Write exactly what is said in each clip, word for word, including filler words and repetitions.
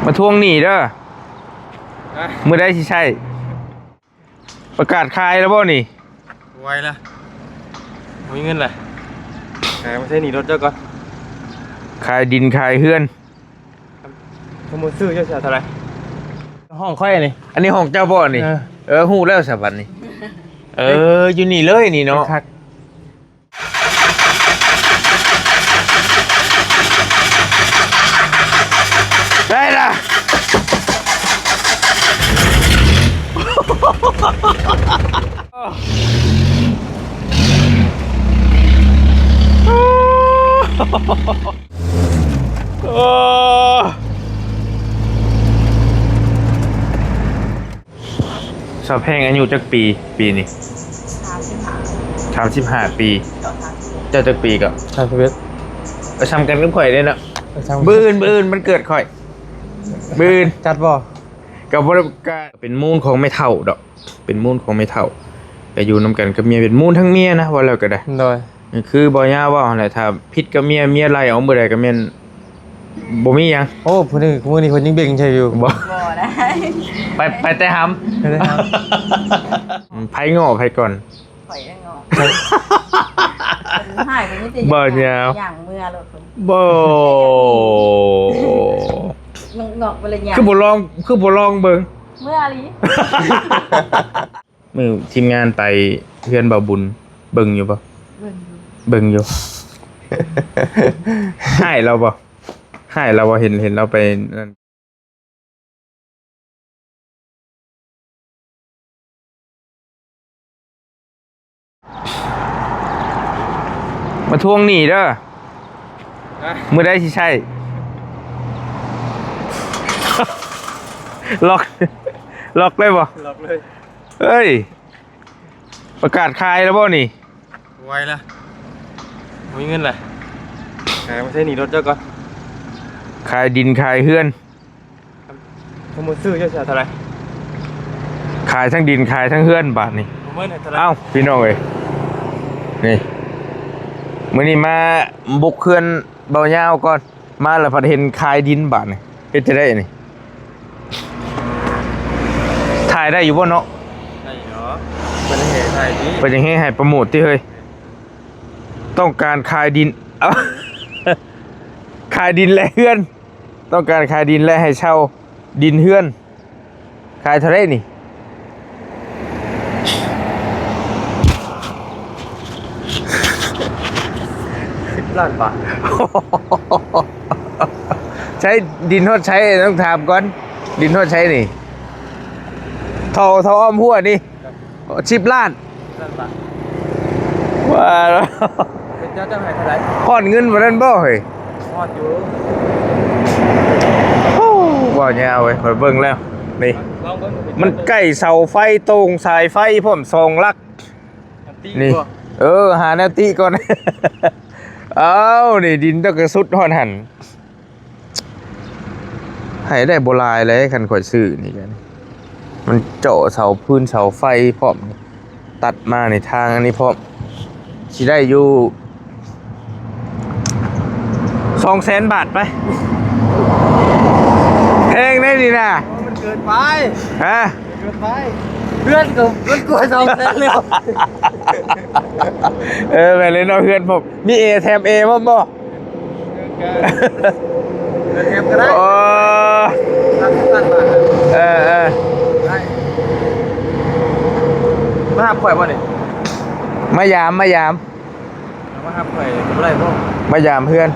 มาทวงหนี้เด้อ อ่ะ มื้อใดสิใช้ ประกาศขายแล้วบ่นี่ ไวละ บ่มีเงินละ ขายมาใช้หนี้รถเจ้าก่อน ขายดินขายเฮือน สมมุติซื้อเจ้าสิเอาเท่าไหร่ ห้องข้อยนี่ อันนี้ห้องเจ้าบ่นี่ เออ เออ ฮู้แล้วซะบัดนี้ เออ อยู่นี่เลยนี่เนาะ คัก ได้ละ โอ้ สาวแพงอายุจักปี ปีนี้ สามสิบห้า สามสิบห้าปี เจ้าจักปีก็ สามสิบเอ็ด เออ ซ้ำกันกับข่อยเด้เนาะ เออ ซ้ำ มื้ออื่น มื้ออื่นมันเกิดข่อย มื้ออื่น จัดบ่ ก็บ่ได้ ก็เป็นมูลของแม่เฒ่าดอก เป็นมูลของแม่เฒ่า ก็อยู่นำกันกับเมีย เป็นมูลทั้งเมียนะ ว่าแล้วก็ได้ โดย คือบ่ยาวเว้าหั่นแหละ ถ้าผิดกับเมีย เมียไล่ออกมื้อใดก็แม่นบ่มีหยัง โอ้ ผู้นี้ ผู้นี้เพิ่นยังเบ่งใช่อยู่ บ่ บ่ได้ ไป ไปแต่หำ ไปแต่หำ อืม ไผง้อไผก่อน ข่อยได้งอก เพิ่นหายไปนี่แต่ บ่ยาว ย่างเมือโลดเพิ่น บ่ งอกๆ ไปเลยย่าง คือบ่ลอง คือบ่ลองเบิ่ง เมืออีหลี มื้อทีมงานไปเฮือนบ่าวบุญ เบิ่งอยู่บ่ เบิ่งอยู่ เบิ่งอยู่ ฮ้ายลาวบ่ ฮ้ายลาวบ่ เห็น เห็นลาวไปนั่น มาทวงหนี้เด้อ ฮะ มื้อใดสิใช้ ล็อก ล็อกเลยบ่ ล็อกเลย เอ้ย ประกาศขายแล้วบ่นี่ ไวละ บ่มีเงินละ ขายมาใช้หนี้รถเจ้าก่อน ขายดินขายเฮือน สมมุติซื้อเจ้าสิเอาเท่าไหร่ ขายทั้งดินขายทั้งเฮือนบาดนี้ บ่มีเงินเท่าไหร่ เอ้า พี่น้องเอ้ย นี่ มื้อนี้มาบุกเฮือนเบายาวก่อน มาแล้วพัดเห็นขายดินบาดนี่ เฮ็ดจั่งใดนี่ ถ่ายได้อยู่บ่เนาะ ได้อยู่ เพิ่นให้ถ่ายติ เพิ่นยังให้ ให้โปรโมทติเฮ้ย ต้องการขายดิน เอ้า ขายดินและเฮือน ต้องการขายดินและให้เช่าดินเฮือน ขายเท่าไหร่นี่ สิบล้านบาท ใช้ดินฮอดใช้ต้องถามก่อน ดินฮอดใช้นี่ เท่า เท่าอ้อมหัวนี่ สิบล้าน สิบล้านบาท ว่าแล้ว เป็นเจ้าเจ้าให้เท่าไหร่ ฮอดเงินบ่นั้นบ่เฮ้ย ฮอดอยู่ โอ้ ว่ายาวเว้ย ข้อยเบิ่งแล้ว นี่ ลองเบิ่ง มันใกล้เสาไฟ โต่งสายไฟพร้อม สองหลัก แนวตี้ นี่ บ่ เออ หาแนวตี้ก่อน เอ้า นี่ดินต้องกระสุดฮอดหั่น ให้ได้บ่หลายเลย คันข้อยซื้อนี่กัน มันเจาะเสาพื้นเสาไฟพร้อม ตัดมาในทางอันนี้พร้อม สิได้อยู่ สองแสนบาทไป แพงได้นี่นะ มันเกินไป ฮะ เกินไป เพื่อนก็ เพื่อนกลัวสองแสนแล้ว เออ ไปเลยเนาะ เพื่อนผม มี A แถม A พร้อมบ่ เออ แถมก็ได้ โอ้ สามสิบล้านบาท เออ เออ ได้ มาหาข่อยบ่นี่ มายาม มายาม เอามาหาข่อยก็บ่ได้บ่ มายามเพื่อน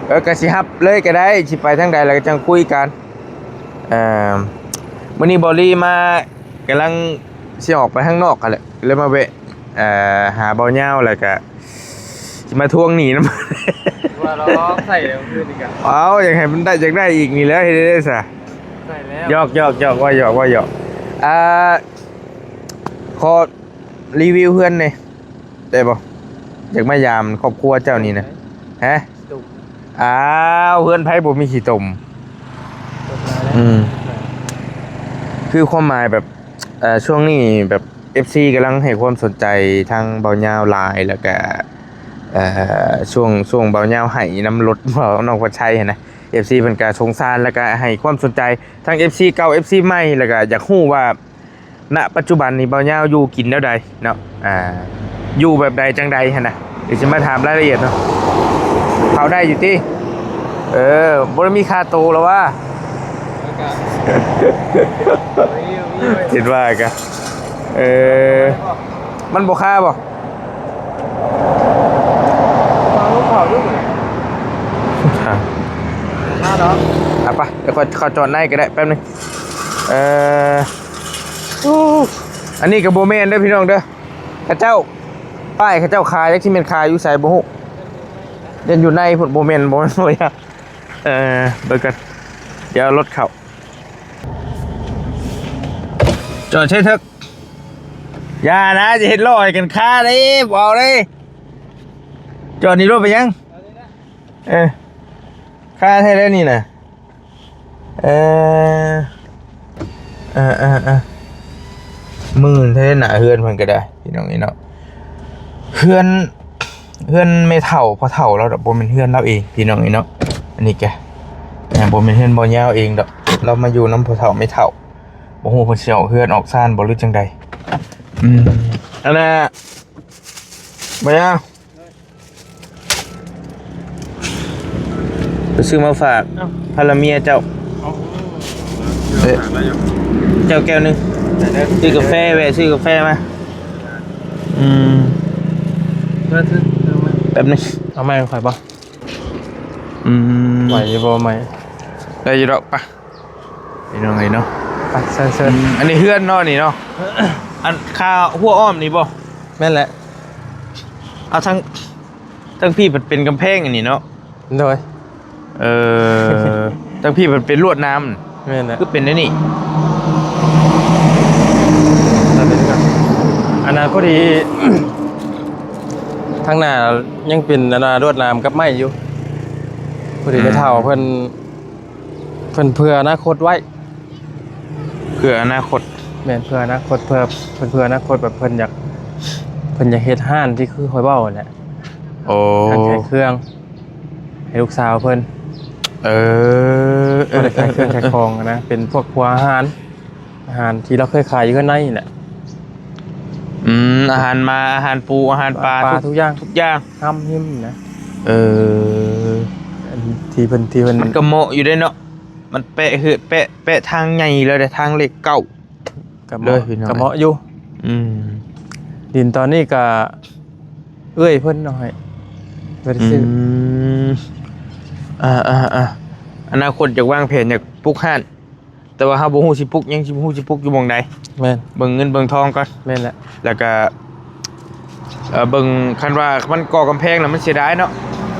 เออ ก็สิฮับเลยก็ได้ สิไปทางใดแล้วก็จั่งคุยกัน เอ่อ มื้อนี้บอลลี่มา กำลังสิออกไปข้างนอกกันแหละ เลยมาแวะ เอ่อ หาเบายาวแล้วก็สิมาทวงหนี้นำ ว่าเราใส่แล้วคืนอีกอะ เอา อยากให้มันได้ อยากได้อีกนี่แหละ เฮ็ดได้ซะ ใส่แล้ว หยอก หยอก หยอก ว่าหยอก ว่าหยอก อ่า ขอรีวิวเฮือนหน่อย ได้บ่ อยากมายามครอบครัวเจ้านี่นะ ฮะ ขี้ตุ่ม อ้าว เฮือนไผบ่มีขี้ตุ่ม ตุ่มอะไร อืม คือความหมายแบบ เอ่อ ช่วงนี้แบบ เอฟซี กำลังให้ความสนใจทางเบายาวหลาย แล้วก็ เอ่อ ช่วง ช่วงเบายาวให้นำรถ น้องพรชัยหั้นนะ เอฟซีเพิ่นก็สงสาร แล้วก็ให้ความสนใจทั้งเอฟซีเก่า เอฟซีใหม่ แล้วก็อยากรู้ว่า ณ ปัจจุบันนี้บ่าวยาวอยู่กินแนวใดเนาะ อ่า อยู่แบบใดจังใดหั่นนะ เดี๋ยวสิมาถามรายละเอียดเนาะ เข้าได้อยู่ติ เออ บ่ได้มีค่าโตแล้ววะ คิดว่าก็ เออ มันบ่ค่าบ่ อ่ะไป เดี๋ยวขอ ขอจอดในก็ได้ แป๊บนึง เออ อู้ อันนี้ก็บ่แม่นเด้อพี่น้องเด้อ เขาเจ้า ป้ายเขาเจ้าขาย จักสิแม่นขายอยู่ไสบ่ฮู้ ยันอยู่ในพุ้น บ่แม่น บ่แม่น บ่อยาก เออ เบิ่งกัน เดี๋ยวเอารถเข้า จอดใช้เถิก อย่านะ จะเฮ็ดล้อให้กันคาเด้ บ่เอาเด้ จอดนี่รถไปยัง เออ คาแท้แล้วนี่นะ เออ เออ เออ เออ มื่นแท้หนาเฮือนเพิ่นก็ได้ พี่น้องนี่เนาะ เฮือน เฮือนแม่เฒ่า พ่อเฒ่าเราดอก บ่แม่นเฮือนเราเอง พี่น้องนี่เนาะ อันนี้แก อ่า บ่แม่นเฮือนบ่าวยาวเองดอก เรามาอยู่นำพ่อเฒ่าแม่เฒ่า บ่ฮู้เพิ่นสิออกเฮือนออกซานบ่หรือจังใด อืม อันน่ะ บ่าวยาว ไปซื้อมาฝาก เอ้า ภรรเมียเจ้า เอา เอ้ย ฝากแล้วอยู่ เจ้าแก้วหนึ่ง ได้ๆ ซื้อกาแฟ แวะซื้อกาแฟมา อืม มาซื้อ เอามา แป๊บนึง เอาไม้ข่อยบ่ อืม ไหวอยู่บ่ไม้ ได้อยู่ดอกปะ พี่น้องเอ้ยเนาะ ไป เชิญๆ อืม อันนี้เฮือนเนาะนี่เนาะ อันคาหัวอ้อมนี่บ่ แม่นแหละ เอาทั้ง ทั้งพี่มันเป็นกำแพงอันนี้เนาะ โดย เออ ทั้งพี่มันเป็นลวดหนาม แม่นแหละ คือเป็นอันนี้ อันนั้นพอดี ทางหน้ายังเป็นอันน่ะลวดหนามกับไม้อยู่ พอดี อืม แม่เฒ่าเพิ่น เพิ่นเผื่ออนาคตไว้ เผื่ออนาคต แม่น เผื่ออนาคต เผื่อ เพิ่นเผื่ออนาคตแบบเพิ่นอยาก เพิ่นอยากเฮ็ดร้านที่คือข่อยเว้านั่นแหละ โอ้ ร้านขายเครื่อง ให้ลูกสาวเพิ่น เออ บ่ได้ขายเครื่อง เออ ขายของนะ เป็นพวกครัวอาหาร อาหารที่เราเคยขายอยู่ข้างในนี่แหละ อืม อาหารหมา อาหารปู อาหารปลา ปลา ทุก ทุกอย่าง ทุกอย่าง ห้ำหิ้มนะ เออ อันที่เพิ่น ที่เพิ่น มันก็เหมาะอยู่เด้เนาะ มันแปะเฮือ แปะ แปะทางใหญ่เลยเด้ ทางเลขเก้า ก็เหมาะ เลยพี่น้อง ก็เหมาะอยู่ อืม ดินตอนนี้ก็เอื้อยเพิ่นเอาให้ บ่ได้ อื ซื้อ ม อ่า อ่า อ่า อนาคตอยากวางแผนอยากปลูกร้าน แต่ว่าเฮาบ่ฮู้สิปลูกหยัง สิบ่ฮู้สิปลูกอยู่หม่องใด แม่น เบิ่งเงินเบิ่งทองก่อน แม่นแหละ แล้วก็ เอ่อ เบิ่งคันว่ามันก่อกำแพงแล้วมันเสียดายเนาะ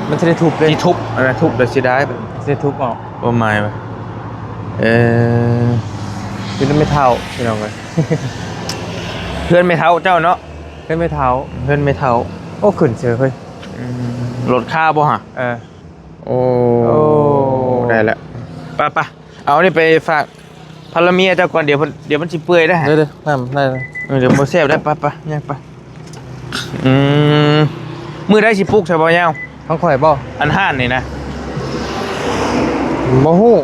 มันสิได้ทุบเด้ สิทุบ อันนั้นทุบแล้วเสียดาย สิได้ทุบออก บ่หมายว่า เออ เป็นแม่เฒ่า พี่น้องเอ้ย เฮือนแม่เฒ่าเจ้าเนาะ เฮือนแม่เฒ่า เฮือนแม่เฒ่า โอ้ ขึ้นเฉยเฮ้ย อืม รถคาบ่ฮะ เออ โอ้ โอ้ ได้แล้ว ไปๆ เอานี่ไปฝากภรรเมียเจ้าก่อน เดี๋ยวเพิ่น เดี๋ยวมันสิเปื่อยได้ เดี๋ยวๆ น้ำได้เลย เออ เดี๋ยวบ่แซ่บได้ ไปๆ ย่างไป อืม มื้อใดสิปลุกซะบ่ยาว ของข่อยบ่ อันห้านนี่นะ บ่ฮู้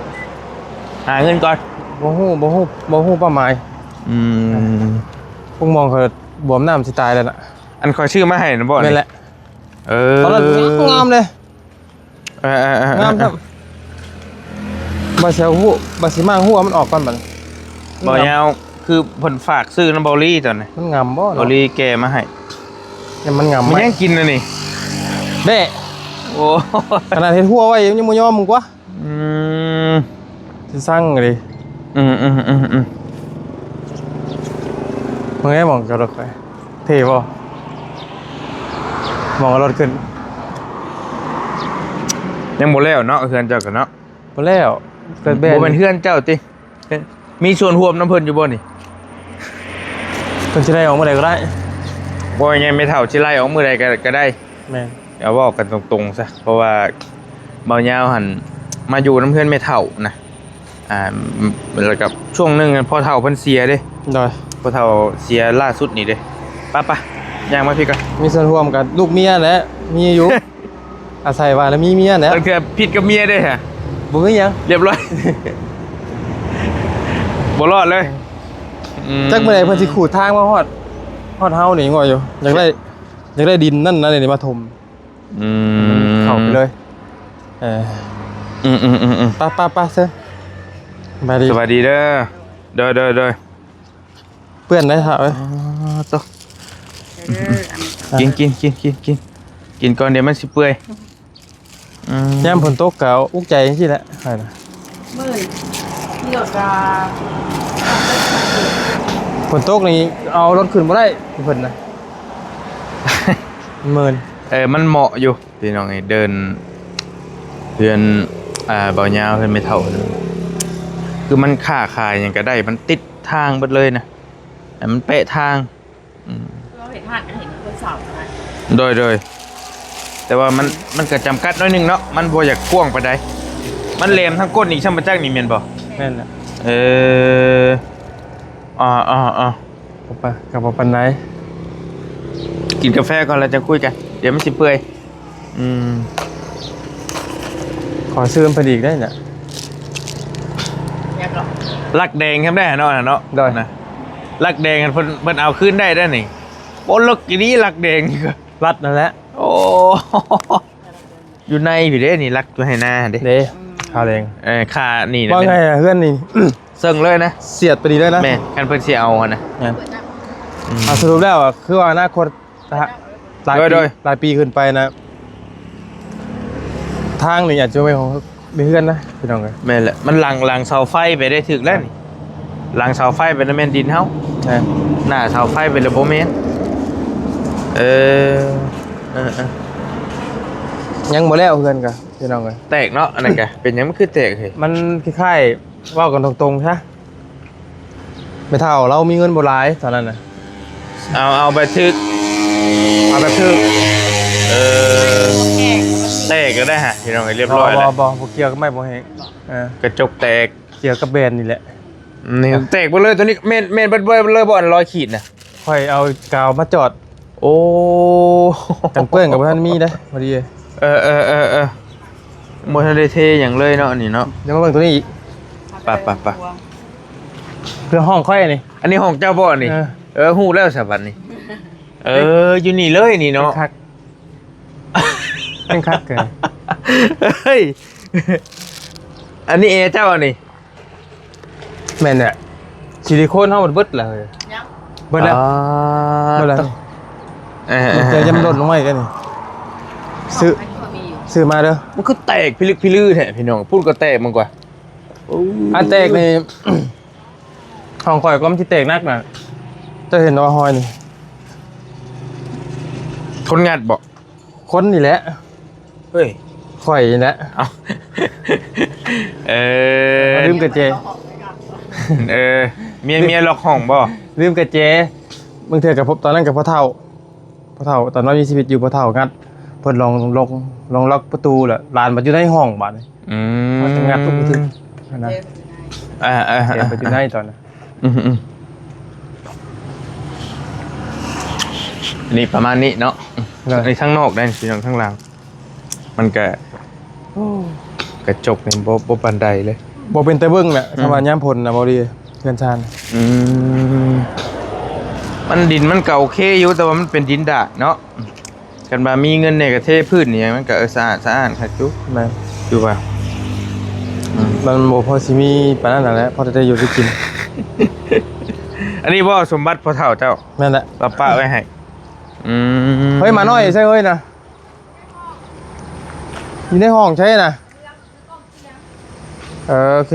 หาเงินก่อน บ่ฮู้ บ่ฮู้ บ่ฮู้เป้าหมาย อืม พวกมองเขาบวมน้ำสิตายแล้วน่ะ อันข่อยซื้อมาให้นะบ่นี่ แม่นแหละ เออ ตอนนั้นงามเลย เออ เออ เออ เออ งามครับ บาเสียวหัว บาสิมาหัวมันออกก่อนบัดนี้ บ่ยาว คือเพิ่นฝากซื้อนำเบาลี่ตอนนี้ มันงามบ่เนาะ เบาลี่แกะมาให้ เนี่ยมันงาม มัน ไหม ยังกินอันนี้ แบ่ โอ้ ขนาดเฮ็ดหัวไว้ยังบ่ยอมมึงกว่า อืม สิสั่งเลย อืม อืม อืม อืม มึงให้มองจอดรถไป เท่บ่ มองเอารถขึ้น ยังบ่แล้วเนาะ เฮือนเจ้าก็เนาะ บ่แล้ว เกิดแบน บ่เป็นเฮือนเจ้าติ มีส่วนร่วมนำเพิ่นอยู่บ่นี่ เพิ่นสิไล่ออกมื้อใดก็ได้ บ่ยังไม่เฒ่าสิไล่ออกมื้อใดก็ ก็ได้ แม่น เอาเว้ากันตรงๆซะ เพราะว่าบ่าวยาวหั่นมาอยู่นำเฮือนแม่เฒ่านะ อ่า แล้วก็ช่วงหนึ่งพ่อเฒ่าเพิ่นเสียเด้ โดย พ่อเฒ่าเสียล่าสุดนี่เด้ ไปๆ ย่างมาพี่ก่อน มีส่วนร่วมกับลูกเมียแหละ มีอยู่ อาศัยว่าแล้วมีเมียแหละ ตั้งแต่ผิดกับเมียเด้ฮะ บ่มีหยัง เรียบร้อย บ่รอดเลย อืม จักมื้อใดเพิ่นสิขูดทางมาฮอด ฮอดเฮานี่ ง่อยอยู่ อยากได้ อยากได้ดินนั่นนะ นี่มาถม อืม เข้าไปเลย เออ อืมๆๆๆ ไปๆๆ เซิ สบายดี สบายดีเด้อ เด้อๆๆ เปื้อนได้เถาะเอ้ย อ๋อ โตะ เออ อันนี้ กิน กิน กิน กิน กิน กินก่อน เดี๋ยวมันสิเปื่อย อืม ยามฝนตกก็อุกใจจังซี่แหละ ข้อยน่ะ มื้อนี้รถก็ ฝนตกนี่เอารถขึ้นบ่ได้เพิ่นน่ะ เมิน เออ มันเหมาะอยู่ พี่น้องเอ้ย เดิน เฮือน อ่า บ่าวยาว เฮือนแม่เฒ่า คือมันค้าขายหยังก็ได้ มันติดทางเบิดเลยนะ มันเปะทาง อืม เราเห็นหันก็เห็นคนสาวนะ โดย โดย แต่ว่ามัน มันก็จำกัดหน่อยหนึ่งเนาะ มันบ่อยากกว้างปานใด มันแหลมทั้งก้นอีก ช่างมาจักนี่แม่นบ่ แม่นน่ะ เออ อ่าๆๆ บ่ปะ ก็บ่ปานใด กินกาแฟก่อนแล้วจะคุยกัน เดี๋ยวมันสิเปื่อย อืม ขอซื้อมันไปอีกได้น่ะ อยากหรอ ลักแดงครับได้เนาะ เนาะ โดย นะ ลักแดงเพิ่น เพิ่นเอาคืนได้ได้นี่ โอ้ ลักอีหลีลักแดง ลัดนั่นแหละ โอ้ อยู่ในพี้เด้นี่ ลักอยู่ไฮ่นาเด้ เด้ อืม ขาวแดง เออ ค่านี่นะ ว่าไงอะ เฮือนนี่ เซิงเลยนะ เสียดไปดีเลยนะ แม่น คันเพิ่นสิเอาหั่นนะ แม่น อืม อ่ะ สรุปแล้วอะ คือว่าอนาคต หลาย โดย ปี โดย หลายปีขึ้นไปนะ ทางนี่อาจจะเป็นของ มีเฮือนนะ พี่น้องเอ้ย แม่นแหละ มันหลัง หลังเสาไฟไปได้ถึกแล้วนี่ หลังเสาไฟไปนะแม่นดินเฮา แม่น หน้าเสาไฟไปแล้วบ่แม่น เออ เออ เออ ยังบ่แล้วเฮือนกะ พี่น้องเอ้ย แตกเนาะ อันนั้นกะ เป็นหยังมันคือแตกเฮ้ย มันคล้ายๆ เว้ากันตรงๆ ซะ แม่เฒ่าเรามีเงินบ่หลายตอนนั้นน่ะ เอา เอาแบบถึก เอาแบบถึก เออ แตกก็ได้ฮะ พี่น้อง เรียบร้อยแล้ว บ่ บ่ บ่เกี่ยวกับไม้บ่แห้ง เออ กระจกแตก เกี่ยวกับแบรนด์นี่แหละ นี่แตกหมดเลยตัวนี้ แม่น แม่นเบิดเลยบ่ อันรอยขีดน่ะ ข่อยเอากาวมาจอด โอ้ กันเปื้อนกับบ่ทันมีเด้ พอดี เออ เออ เออ เออ บ่ทันได้เทหยังเลยเนาะ อันนี้เนาะ เดี๋ยวมาเบิ่งตัวนี้อีก ไป ไป ไป เพื่อห้องข่อยนี่ อันนี้ห้องเจ้าบ่นี่ เออ เออ ฮู้แล้วซะบัดนี้ เออ อยู่นี่เลยนี่เนาะ คัก เป็นคักเกิน เฮ้ย อันนี้แอร์เจ้าอันนี้ แม่นแหละ ซิลิโคนเฮามันเบิดแล้ว ยัง เบิดแล้ว อ่า เบิดแล้ว เออ เดี๋ยวจะมันหล่นลงมาอีกแล้วนี่ ซื้อ ของอันนี้ก็มีอยู่ ซื้อมาเด้อ มันคือแตกพิลึกพิลือแท้พี่น้อง พูดก็แตกมันกว่า โอ้ อันแตกนี่ ของข่อยก็มันสิแตกหนักน่ะ เจ้าเห็นว่าฮอยนี่ คนงัดบ่ คนนี่แหละ เฮ้ย ข่อยนี่แหละ เอ้า เออ ลืมกระเจ เออ เมีย เมียล็อกห้องบ่ ลืมกระเจ บางเทื่อก็พบตอนนั้นกับพ่อเฒ่า พ่อเฒ่า ตอนเรามีชีวิตอยู่ พ่อเฒ่างัด เพิ่นลอง ลอง ลองล็อกประตูแหละ หลานมาอยู่ในห้องบาดนี้ อืม มันจะงัดทุกประตูนะ อ่า อ่า เสียงไปอยู่ในตอนนั้น อืม อืม นี่ประมาณนี้เนาะ เลย ในข้างนอกได้ พี่น้อง ข้างหลัง มันก็ โอ้ กระจกนี่บ่ บ่ปานใดเลย บ่เป็นตาเบิ่งแหละ อืม ถ้าว่ายามฝนน่ะ บ่ดี เฮือนชาน อืม มันดินมันก็โอเคอยู่ แต่ว่ามันเป็นดินดาดเนาะ คันว่ามีเงินเนี่ยก็เทพื้นนี่มันก็ เออ สะอาด สะอาดคักอยู่ แม่น อยู่ว่า อืม มันบ่พอสิมีปานนั้นน่ะแหละ พอจะได้อยู่ได้กิน อันนี้บ่สมบัติพ่อเฒ่าเจ้า แม่นแหละ เราปะไว้ให้ อืม เฮ้ย หมาน้อยใช่เฮ้ยนะ อยู่ในห้องใช่นะ เออ โอเค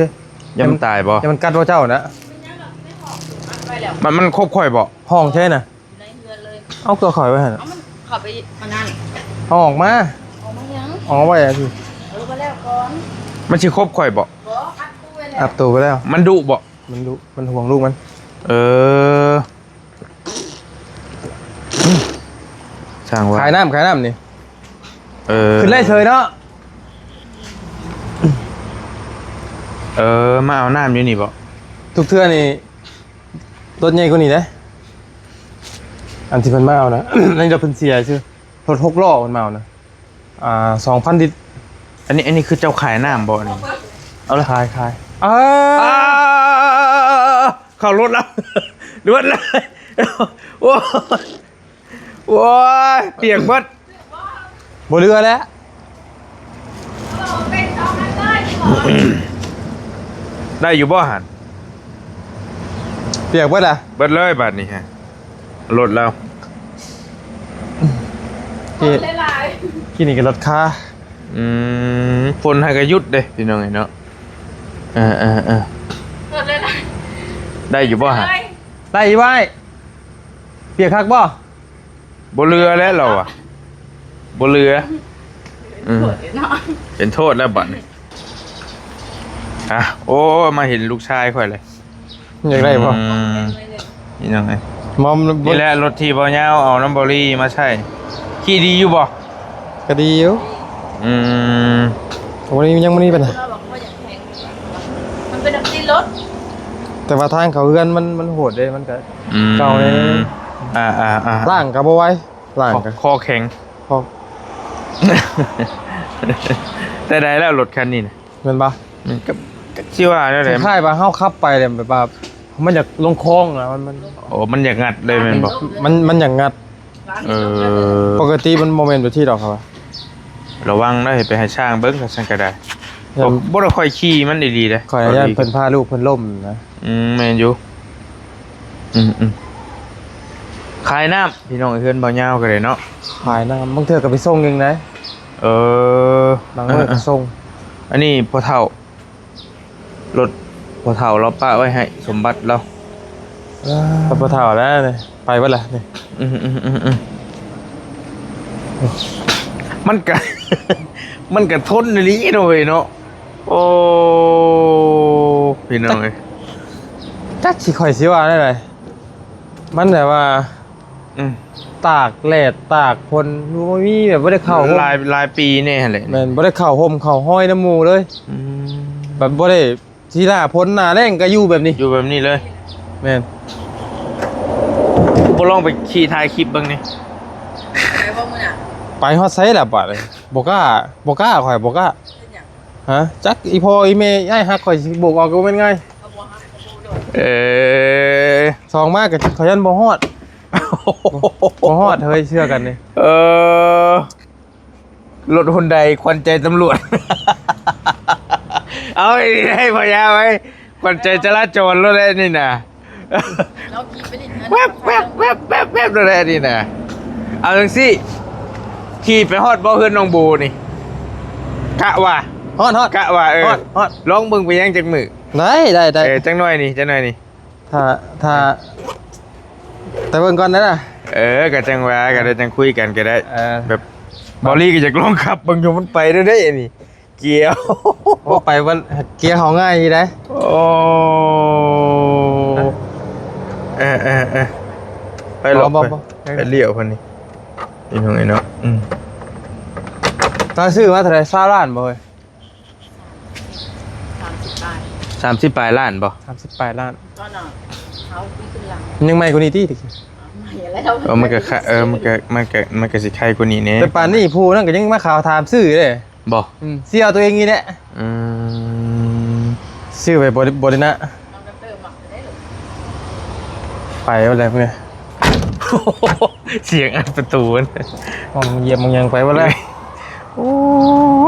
ยังตายบ่ ยังมันกัดบ่เจ้านะ มัน มันครบข่อยบ่ ห้องใช่นะ ในเฮือนเลย เอาตัวข่อยไว้หั่นน่ะ เอามันเข้าไปอันนั้น เอาออกมา ออกมายัง ออกมาไว้อะพี่ เออ ไปแล้วก่อน มันสิครบข่อยบ่ บ่ อัดตู้ไว้แล้ว อัดตู้ไว้แล้ว มันดุบ่ มันดุ มันห่วงลูกมัน เออ ช่างว่า ขายน้ำ ขายน้ำนี่ เออ ขึ้นไล่เฉยเนาะ เออ มาเอาน้ำอยู่นี่บ่ ทุกเทื่อนี่ รถใหญ่กว่านี้เด้ อันที่เพิ่นมาเอานะ นั่นรถเพิ่นเสียซื่อ รถหกล้อเพิ่นมาเอานะ อ่า สองพันลิตร อันนี้ อันนี้คือเจ้าขายน้ำบ่นี่ เอาเลย ขาย ขาย เออ อ่า เข้ารถแล้ว ด่วนเลย โอ้ย โอ้ย เปียกเบิด บ่เหลือแล้ว ได้อยู่บ่หั่น เปียกเบิดล่ะ เบิดเลยบาดนี้ฮะ รถแล้ว กิน หลายๆ กินนี่ก็ลดค่า อืม ฝนหากะหยุดเด้พี่น้องเอ้ยเนาะ เออ เออ เออ หมดเลยนะ ได้อยู่บ่ฮะ เลย ได้อยู่บ่อ้าย เปียกคักบ่ บ่เหลือแล้วเราอะ บ่เหลือ อืม หมดเลยเนาะ เป็นโทษแล้วบัดนี้ อ่ะ โอ้ มาเห็นลูกชายข่อยเลย อยากได้บ่ อืม นี่น้องไอ้ มอม นี่แหละรถที่บ่าวยาวเอาน้ำบอรี่มาใช้ ขี่ดีอยู่บ่ ก็ดีอยู่ อืม วันนี้ยังบ่มีปัญหา เราบอกว่าอยากแข่ง มันเป็นแบบตีรถ แต่ว่าทางเขาเฮือนมัน มันโหดเด้ มันก็ อืม เก่าเลย อ่า อ่า อ่า ล้างก็บ่ไหว ล้างก็ คอ คอแข็ง คอ แต่ได้แล้วรถคันนี้นะ แม่นบ่ มันก็ ก็สิว่าแนวใด คล้ายๆว่าเฮาขับไปเลยแบบว่า มันอยากลงคลองนะ มัน มัน โอ้ มันอยากงัดเลยแม่นบ่ มัน มันอยากงัด เออ ปกติมันบ่แม่นแบบที่ดอกครับ ระวังนะ ให้ไปให้ช่างเบิ่ง คันซั่นก็ได้ อย่า บ่ บ่ได้ค่อยขี่มันดีๆเด้ ข้อยย่านเพิ่นพาลูกเพิ่นล้มนะ อืม แม่นอยู่ อืม อืม ขายน้ำ พี่น้อง เฮือนบ่าวยาวก็ได้เนาะ ขายน้ำ บางเทื่อก็ไปส่งเองนะ เออ บางมื้อก็ส่ง อันนี้พ่อเฒ่า รถพ่อเฒ่าเราปะไว้ให้สมบัติเรา เออ พ่อเฒ่าแล้วนี่ ไปเบิดละนี่ อืม อืม อืม อืม มันก็ มันก็ทนอีหลีเนาะเว้ยเนาะ โอ้ พี่น้องเอ้ย จักสิข้อยสิว่าแนวใด มันแบบว่า อืม ตากแดดตากฝน บ่มีแบบบ่ได้เข้าร่ม หลาย หลายปีแน่หั่นแหละ แม่น บ่ได้เข้าร่มเข้าฮอยนำหมู่เลย อืม แบบบ่ได้ สิหน้าฝนหน้าแล้งก็อยู่แบบนี้ อยู่แบบนี้เลย แม่น บ่ลองไปขี่ถ่ายคลิปเบิ่งนี่ ไปบ่มื้อน่ะ ไปฮอดไสล่ะบัดนี้ บ่กล้า บ่กล้า ข้อยบ่กล้า เป็นหยัง ฮะ จักอีพ่ออีแม่อ้ายฮักข้อยสิโบกออกก็บ่แม่นง่าย เอาบ่ฮักก็บ่โดด เออ สองมาก็ข้อยย่านบ่ฮอด บ่ฮอดเฮ้ย เชื่อกันนี่ เออ รถฮอนด้าขวัญใจตำรวจ เอาไอ้นี่ให้พญาไว้ ขวัญใจจราจรรถแหละนี่นะ เราขี่ไปดินเงิน แวบแวบแวบแวบแวบแหละนี่นะ เอาจังซี่ ขี่ไปฮอดบ่เฮือนน้องโบนี่ กะว่า ฮอด ฮอด กะว่า เออ ฮอด ฮอด ลองเบิ่งไปยังจักมื้อ ได้ ได้ ได้ เออ จักหน่อยนี่ จักหน่อยนี่ ถ้า ถ้า แต่เบิ่งก่อนนะ เออ ก็จังว่า ก็ได้จังคุยกันก็ได้ เออ แบบ บอลลี่ก็อยากลองขับเบิ่งอยู่ มันไปได้เด้อันนี้ เกียร์ โอ้ ไปวัน เกียร์เขาง่ายดีนะ โอ้ เออ เออ เออ ไปหลบ บ่ ไป บ่ ไปเลี้ยวพันนี่ อีกหน่อยเนาะ อืม ตอนซื้อมาเท่าไหร่ ซาวล้านบ่เฮ้ย สามสิบปลาย สามสิบปลายล้านบ่ สามสิบปลายล้าน ตอนน่ะ เขาที่ขึ้นหลัง ยังใหม่กว่านี้ติ ใหม่แล้ว เออ มันก็ค่ะ เออ มันก็ มันก็ มันก็สิไคกว่านี้แน่ แต่ป่านนี้ผู้นั่นก็ยังมาข่าวถามซื้อเด้ บ่ อืม สิเอาตัวเองนี่แหละ อืม ซื้อไปบ่ได้ บ่ได้นะ ไปว่าแล้วเพื่อน เสียงอัดประตูมัน มองเหยียบมองหยังไปว่าแล้ว โอ้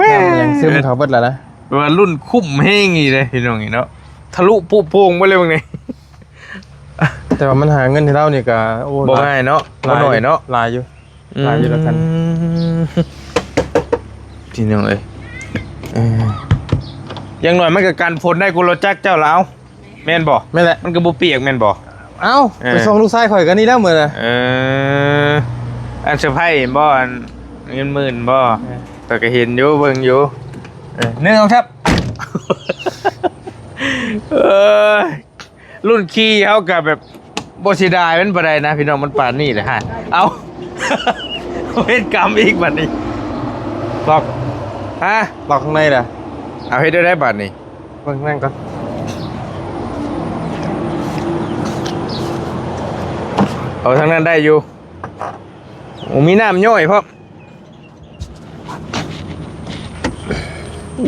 ย น้ำมันยังซึมเข้าเบิดแล้วนะ ว่ารุ่นคุ้มแฮงอีกเลยพี่น้องนี่เนาะ ทะลุปุโป่งไปเลยบางนี่ แต่ว่ามันหาเงินให้เรานี่ก็ โอ้ บ่ง่ายเนาะ หลาย บ่น้อยเนาะ หลายอยู่ อืม หลายอยู่แล้วกัน พี่น้องเอ้ย เออ อย่างน้อยมันก็กันฝนได้ กูรถจักรเจ้าแล้ว แม่นบ่ แม่นแหละ มันก็บ่เปียกแม่นบ่ เอ้า เออ ไปส่งลูกชายข่อยกันนี่แล้วมื้อน่ะ เออ อันเซอร์ไพรส์เห็นบ่ อันเงินหมื่นบ่ เออ ข้อยก็เห็นอยู่ เบิ่งอยู่ เออ หนึ่ง สอง สาม เอ้ย รุ่นขี่เฮาก็แบบบ่เสียดายมันปานใดนะพี่น้อง มันปานนี้แหละฮะ เอา เฮ็ดกรรมอีกบัดนี้ ล็อก ฮะ ล็อกข้างในน่ะ เอาเฮ็ดได้ได้บัดนี้ เบิ่งนั่นก่อน เอาทางนั้นได้อยู่ โอ้ มีน้ำย่อยพร้อม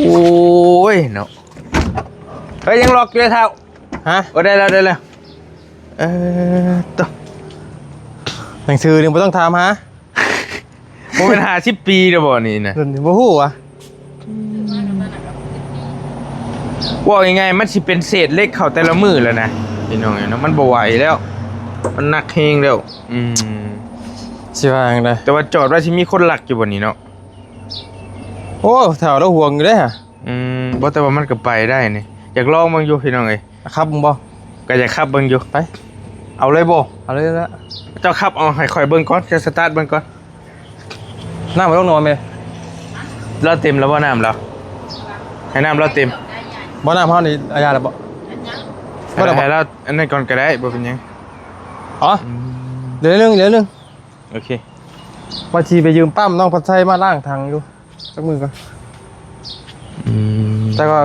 โอ้ยเนาะ เฮ้ย ยังล็อกอยู่เลยเฒ่า ฮะ โอ้ ได้แล้ว ได้แล้ว เออ โต หนังสือนี่บ่ต้องถามหา บ่เป็นห้าสิบปีแล้วบ่นี่นะ รุ่นนี้บ่ฮู้วะ ว่าง่ายๆ มันสิเป็นเศษเหล็กเข้าแต่ละมื้อแล้วนะ พี่น้องเนาะ มันบ่ไหวแล้ว มันหนักแฮงแล้ว อืม สิว่าจั่งใด แต่ว่าจอดว่าสิมีคนลักอยู่บ่นี่เนาะ โอ้ แถวละห่วงอยู่เด้ฮะ อืม บ่ แต่ว่ามันก็ไปได้นี่ อยากลองเบิ่งอยู่พี่น้องเอ้ย ขับเบิ่งบ่ ก็อยากขับเบิ่งอยู่ ไป เอาเลยบ่ เอาเลยละ เจ้าขับ เอาให้ข่อยเบิ่งก่อน เจ้าสตาร์ทเบิ่งก่อน น้ำมันลงนอนไหม เราเต็มแล้วบ่น้ำเรา ให้น้ำเราเต็ม บ่น้ำเฮานี่อาญาแล้วบ่ บ่ได้บ่ ให้เราอันนั้นก่อนก็ได้ บ่เป็นหยัง อ๋อ อืม เดี๋ยวนึง เดี๋ยวนึง โอเค ว่าสิไปยืมปั๊มน้องพัดไส้มาล้างถังอยู่ จักมื้อก่อน อืม แต่ว่า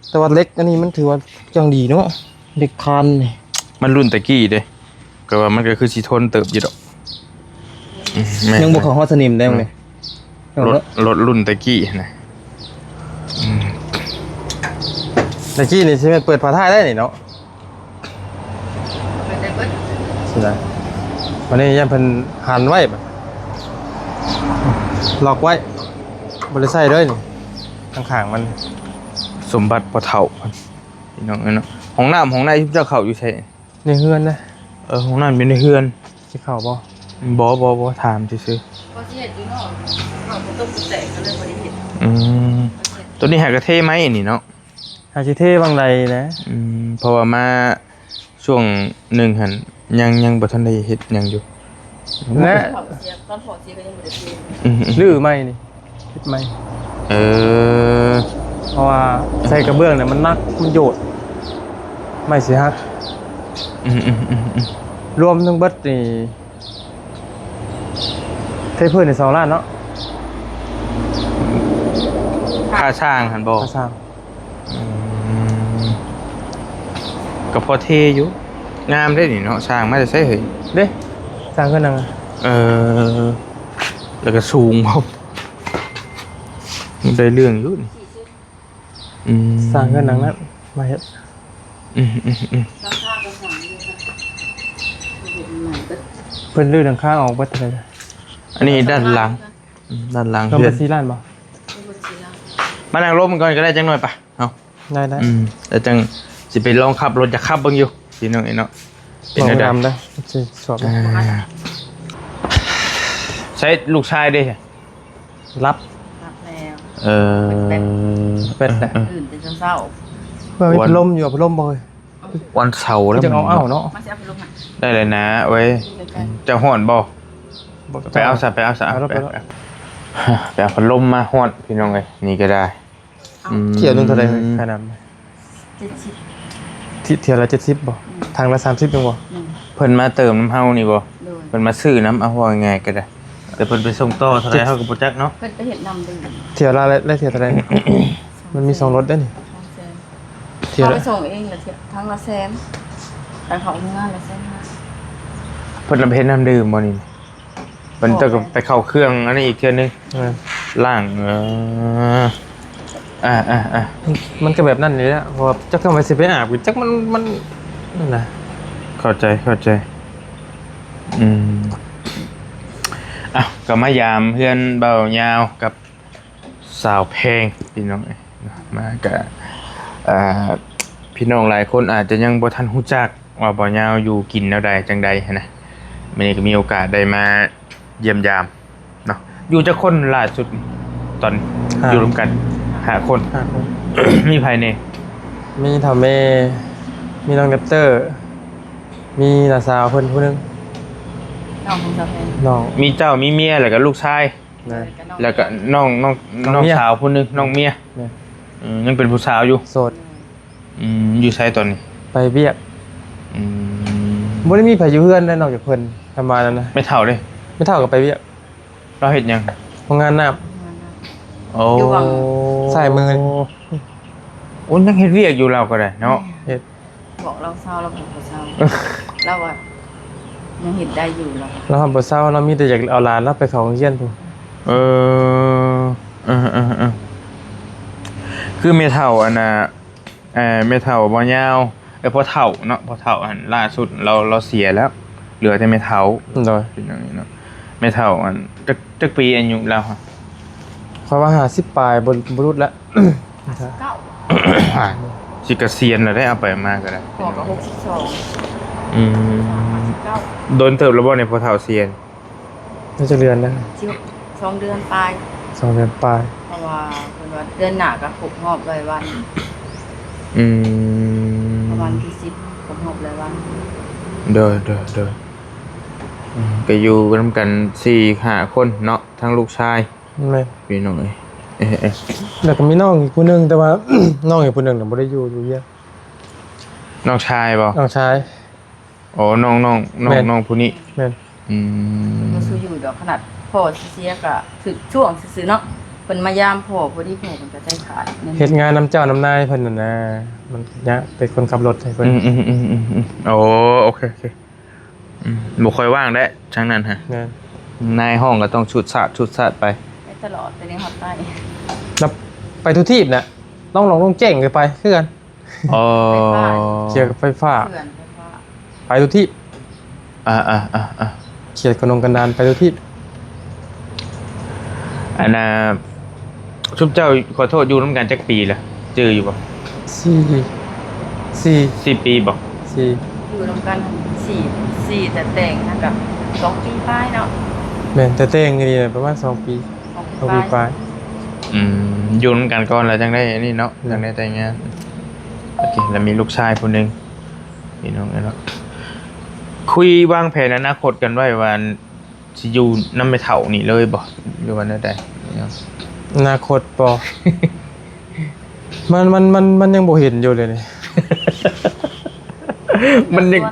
แต่ว่าเหล็กอันนี้มันถือว่ายังดีเนาะ เหล็กคานนี่ มันรุ่นตะกี้เด้ ก็ว่ามันก็คือสิทนเติบอยู่ดอก อืม แม่น ยังบ่เข้าฮอดสนิมได้เลย รถ รถรุ่นตะกี้นะ อืม ตะกี้นี่สิแม่นเปิดฝาท้ายได้นี่เนาะ สิได้ วันนี้ย่านเพิ่นหันไว้บัด ล็อกไว้ บ่ได้ใส่เลยนี่ ข้างๆมัน สมบัติพ่อเฒ่า พี่น้องเอ้ยเนาะ ห้องน้ำห้องในเจ้าเข้าอยู่ไส ในเฮือนนะ เออ ห้องน้ำอยู่ในเฮือน สิเข้าบ่ บ่ บ่ บ่ ถามซื่อๆ พอสิเฮ็ดอยู่นอก เขาก็ตกแตกก็เลยบ่ได้เฮ็ด อืม ตัวนี้หากะเทไม้นี่เนาะ หาสิเทบางใดนะ อืม เพราะว่ามาช่วงหนึ่งหั่น ยัง ยังบ่ทันได้เฮ็ดหยังอยู่ และ เผาเสีย ตอนเผาเสียก็ยังบ่ได้เท อืม อืม รื้อใหม่นี่ เฮ็ดใหม่ เออ เพราะว่าใส่กระเบื้องเนี่ยมันหนัก มันโยด ไม้สิหัก อืม อืม อืม อืม รวมทั้งเบิดนี่ เทพื้นนี่สองล้านเนาะ ค่าสร้างหั่นบ่ ค่าสร้าง อืม ก็พอเทอยู่ งามเด้นี่เนาะ สร้างมาแต่ไสเฮ้ย เด้ สร้างเฮือนหลังอะ เออ แล้วก็สูงพร้อม ได้เรื่องอยู่นี่ อืม สร้างเฮือนหลังนั้นมาเฮ็ด อืม อืม อืม หลังคาก็สร้างอยู่ค่ะ เฮ็ดใหม่เบิด เพิ่นรื้อหลังคาออกเบิดเลย อันนี้ด้านหลัง อืม ด้านหลัง รวม เฮือน เป็นสี่ล้านบ่ รวมเป็นสี่ล้าน มานั่งลมกันก่อนก็ได้จังหน่อยปะ เอา ได้ ได้ อืม แล้วจังสิไปลองขับรถ อยากขับเบิ่งอยู่ พี่น้องเอ้ยเนาะ เป็น บอก แนวใด นำเด้อ สิสอบ อ่า ใช้ลูกชายเด้ รับ รับแล้ว เออ เป็ดแหละ เออ ตื่นแต่เช้าๆ เพื่อมีพัดลมอยู่ พัดลมบ่เฮ้ย วันเสาร์แล้ว จะเอา มัน เอาเนาะ มาสิเอาพัดลมมา ได้เลยนะ ไว้ เดี๋ยวกัน จะฮ้อนบ่ บ่ ไปเอาซะ ไปเอาซะ เอารถ ไป ไปรถ ไป ไปเอาพัดลมมาฮ้อน พี่น้องเอ้ย นี่ก็ได้ เอา อืม เที่ยวหนึ่งเท่าไหร่ ค่าน้ำ เจ็ดสิบ ที่เที่ยวละเจ็ดสิบบ่ อืม ถังละสามสิบนึงบ่ อืม เพิ่นมาเติมน้ำเฮานี่บ่ โดย เพิ่นมาซื้อน้ำ เอาว่าง่ายๆก็ได้ แต่เพิ่นไปส่งต่อเท่าไหร่ เจ็ด เฮาก็บ่จักเนาะ เพิ่นไปเฮ็ดน้ำดื่ม เที่ยวละ ละเที่ยวเท่าไหร่ มันมีสองรถเด้อนี่ สองแสน เที่ยวละ เขาไปส่งเองละเที่ยว ครั้งละแสน แต่เขาเอาเงินละแสนห้า เพิ่นเอาไปเฮ็ดน้ำดื่มบ่นี่ มันจะไปเข้าเครื่องอันนี้อีกเทื่อนึง เออ ล้าง เออ อ่า อ่า อ่า มัน มันก็แบบนั้นนี่แหละ เพราะว่าจักทำไมสิไปอาบ จักมัน มัน นั่นนะ เข้าใจ เข้าใจ อืม อ่ะ ก็มายามเฮือนเบายาวกับสาวแพง พี่น้องเอ้ย มาก็ อ่า พี่น้องหลายคนอาจจะยังบ่ทันรู้จักว่าเบายาวอยู่กินแนวใดจังใดหั้นนะ มื้อนี้ก็มีโอกาสได้มาเยี่ยมยามเนาะ อยู่จักคนล่าสุด ตอน ห้า อยู่ร่วมกัน ห้าคน ห้าคน มีไผแหน่ มีเฒ่าแม่ มีน้องแรปเตอร์ มีน้าสาวเพิ่นผู้หนึ่ง น้องของสาวแพง น้อง มีเจ้า มีเมีย แล้วก็ลูกชาย นะ แล้วก็น้อง น้อง น้องเมีย น้องสาวผู้หนึ่ง น้องเมีย เนี่ย อืม ยังเป็นผู้สาวอยู่ โสด อืม อยู่ไสตอนนี้ ไปเวียก อืม บ่ได้มีไผอยู่เฮือนได้นอกจากเพิ่น ประมาณนั้นนะ แม่เฒ่าเด้ แม่เฒ่าก็ไปเวียก เราเฮ็ดหยัง โรงงานน้ำ โอ้ อยู่วัง ซ้ายมือ โอ้ ยังเฮ็ดเวียกอยู่เราก็ได้เนาะ เฮ็ด บอกเราเศร้า เราบอกบ่เศร้า เราว่ายังเฮ็ดได้อยู่ เรา เราบ่เศร้า เรามีแต่อยากเอาหลานเราไปเข้าโรงเรียนพู้น เออ เออ เออ เออ คือแม่เฒ่าอันน่ะ เอ่อ แม่เฒ่าบ่ยาว เอ้ย พ่อเฒ่าเนาะ พ่อเฒ่าหั่นล่าสุดลาว ลาวเสียแล้ว เหลือแต่แม่เฒ่า โดย เป็นอย่างนี้เนาะ แม่เฒ่าอัน จัก จักปีอายุลาวฮะ ข้อยว่าห้าสิบปลาย บ่ บ่หลุดละ เก้า สิเกษียณแล้วได้ เอาไปมาก็ได้ พ่อก็หกสิบสอง อืม เก้า โดนเติบแล้วบ่เนี่ย พ่อเฒ่าเสีย น่าจะเดือนนะ สิบ สองเดือนปลาย สองเดือนปลาย เพราะว่าเพิ่นว่าเดือนหน้าก็ครบรอบร้อยวัน อืม ประมาณที่สิบ ครบรอบร้อยวัน โดย โดย โดย อืม ก็อยู่นำกันสี่ห้าคนเนาะ ทั้งลูกชาย แม่น พี่น้องเอ้ย เอ้ย เอ้ย แล้วก็มีน้องอีกผู้หนึ่ง แต่ว่า น้องอีกผู้หนึ่งน่ะบ่ได้อยู่ อยู่เวียง น้องชายบ่ น้องชาย อ๋อ น้อง น้อง น้อง แม่น น้องผู้นี้ แม่น อืม บ่สู้อยู่ดอก ขนาดพ่อเสียก็ถืกช่วงซื่อๆเนาะ เพิ่นมายามพ่อพอดี พ่อเพิ่นก็ใจขาด เฮ็ดงานนำเจ้านำนายเพิ่นนั่นนะ มันยาก เป็นคนขับรถให้เพิ่น อืม อืม อืม อืม อืม โอ้ โอเค โอเค อืม บ่ค่อยว่างได้ ทางนั้นฮะ แม่น นายฮ้องก็ต้องชุดชาด ชุดชาดไป ไปตลอด แต่นี่ฮอดใต้ แล้วไปทุกทีปนะ ต้องลองลงแจ้งไป คือกัน อ๋อ ไฟฟ้า เกี่ยวกับไฟฟ้า เขื่อนไฟฟ้า ไปทุกที่ อ่า อ่า อ่า อ่า เขตกันดงกันดารไปทุกที่ อันน่ะ ซุมเจ้า ขอโทษ อยู่นำกันจักปีล่ะ จื่ออยู่บ่ สี่ สี่ สี่ปีบ่ สี่ อยู่นำกัน สี่ สี่ แต่แต่งนะ กับ สองปีปลายเนาะ แม่น แต่แต่งนี่ประมาณสองปี สองปี สองปีปลาย ปลาย อืม อยู่นำกันก่อนแล้วจั่งได้อันนี้เนาะ แม่น จั่งได้แต่งงาน โอเค แล้วมีลูกชายผู้หนึ่ง พี่น้องเอ้ยเนาะ คุยวางแผนอนาคตกันไว้ว่า สิอยู่นำแม่เฒ่านี่เลยบ่ หรือว่าแนวใด อนาคตบ่ มัน มัน มัน มันยังบ่เห็นอยู่เลยนี่ มันยัง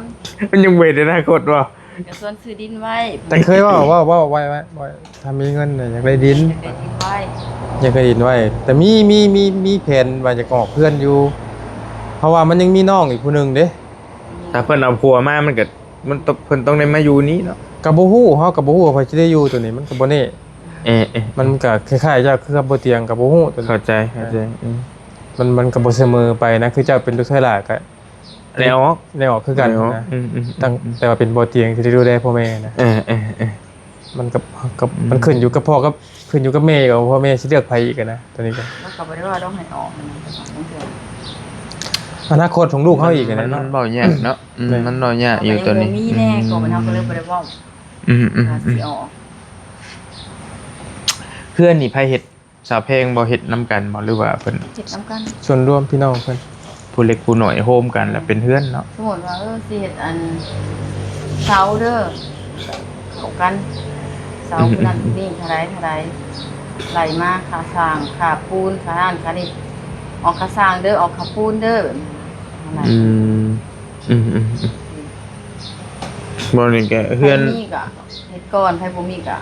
มันยังบ่เห็นอนาคตบ่ ก็ส่วนซื้อดินไว้ แต่เคยเว้า เว้า เว้าไว้ ไว้ ไว้ ถ้ามีเงินน่ะอยากได้ดิน อยากได้ดินไว้ อยากได้ดินไว้ แต่มี มี มี มีแผนว่าอยากออกเฮือนอยู่ เพราะว่ามันยังมีน้องอีกผู้หนึ่งเด้ ถ้าเพิ่นเอาผัวมามันก็ มันต้อง เพิ่นต้องได้มาอยู่นี้เนาะ ก็บ่ฮู้ เฮาก็บ่ฮู้ว่าไผสิได้อยู่ตัวนี้ มันก็บ่แน่ เออ เออ มันก็คล้ายๆเจ้าคือกับบ่เตียงก็บ่ฮู้ตัวนี้ เข้าใจ เข้าใจ อืม มัน มันก็บ่เสมอไปนะ คือเจ้าเป็นลูกชายหลานก็ ได้ออก ได้ออกคือกัน ได้ออก นะ อืม อืม ตั้ง อืม แต่ว่าเป็นบ่เตียงที่ได้ดูแลพ่อแม่นะ เออ เออ เออ มันก็ ก็ อืม มันขึ้นอยู่กับพ่อกับ ขึ้นอยู่กับแม่ กับพ่อแม่สิเลือกไผอีกอะนะ ตัวนี้ก็ แล้วก็บ่ได้ว่าต้องให้ออกนะ บางเทื่อ อนาคตของลูกเขาอีกอะ มัน นะ มันเว้ายากเนาะ อืม แม่น มันเว้ายากอยู่ตัวนี้ มันยังบ่มีแน่ อืม ก็มันเฮาก็เลยบ่ได้เว้า อืม อืม ว่าสิออก เฮือนนี่ไผเฮ็ด สาวแพงบ่ เฮ็ดนำกันบ่ หรือว่าเพิ่น เฮ็ดนำกัน ส่วนรวมพี่น้องเพิ่น ผู้เล็กผู้น้อยโฮมกันแล้วเป็นเฮือนเนาะ สมมุติว่า เออ สิเฮ็ดอันเสาเด้อ เข้ากัน เสา อืม ผู้นั้นผู้นี้เท่าใดเท่าใด ไล่มาค่าสร้าง ค่าปูน ค่านั่นค่านี่ ออกค่าสร้างเด้อ ออกค่าปูนเด้อ นั่นแหละ อืม อืม อืม อืม บ่นี่ก็เฮือน ไผมีก็เฮ็ดก่อน ไผบ่มีก็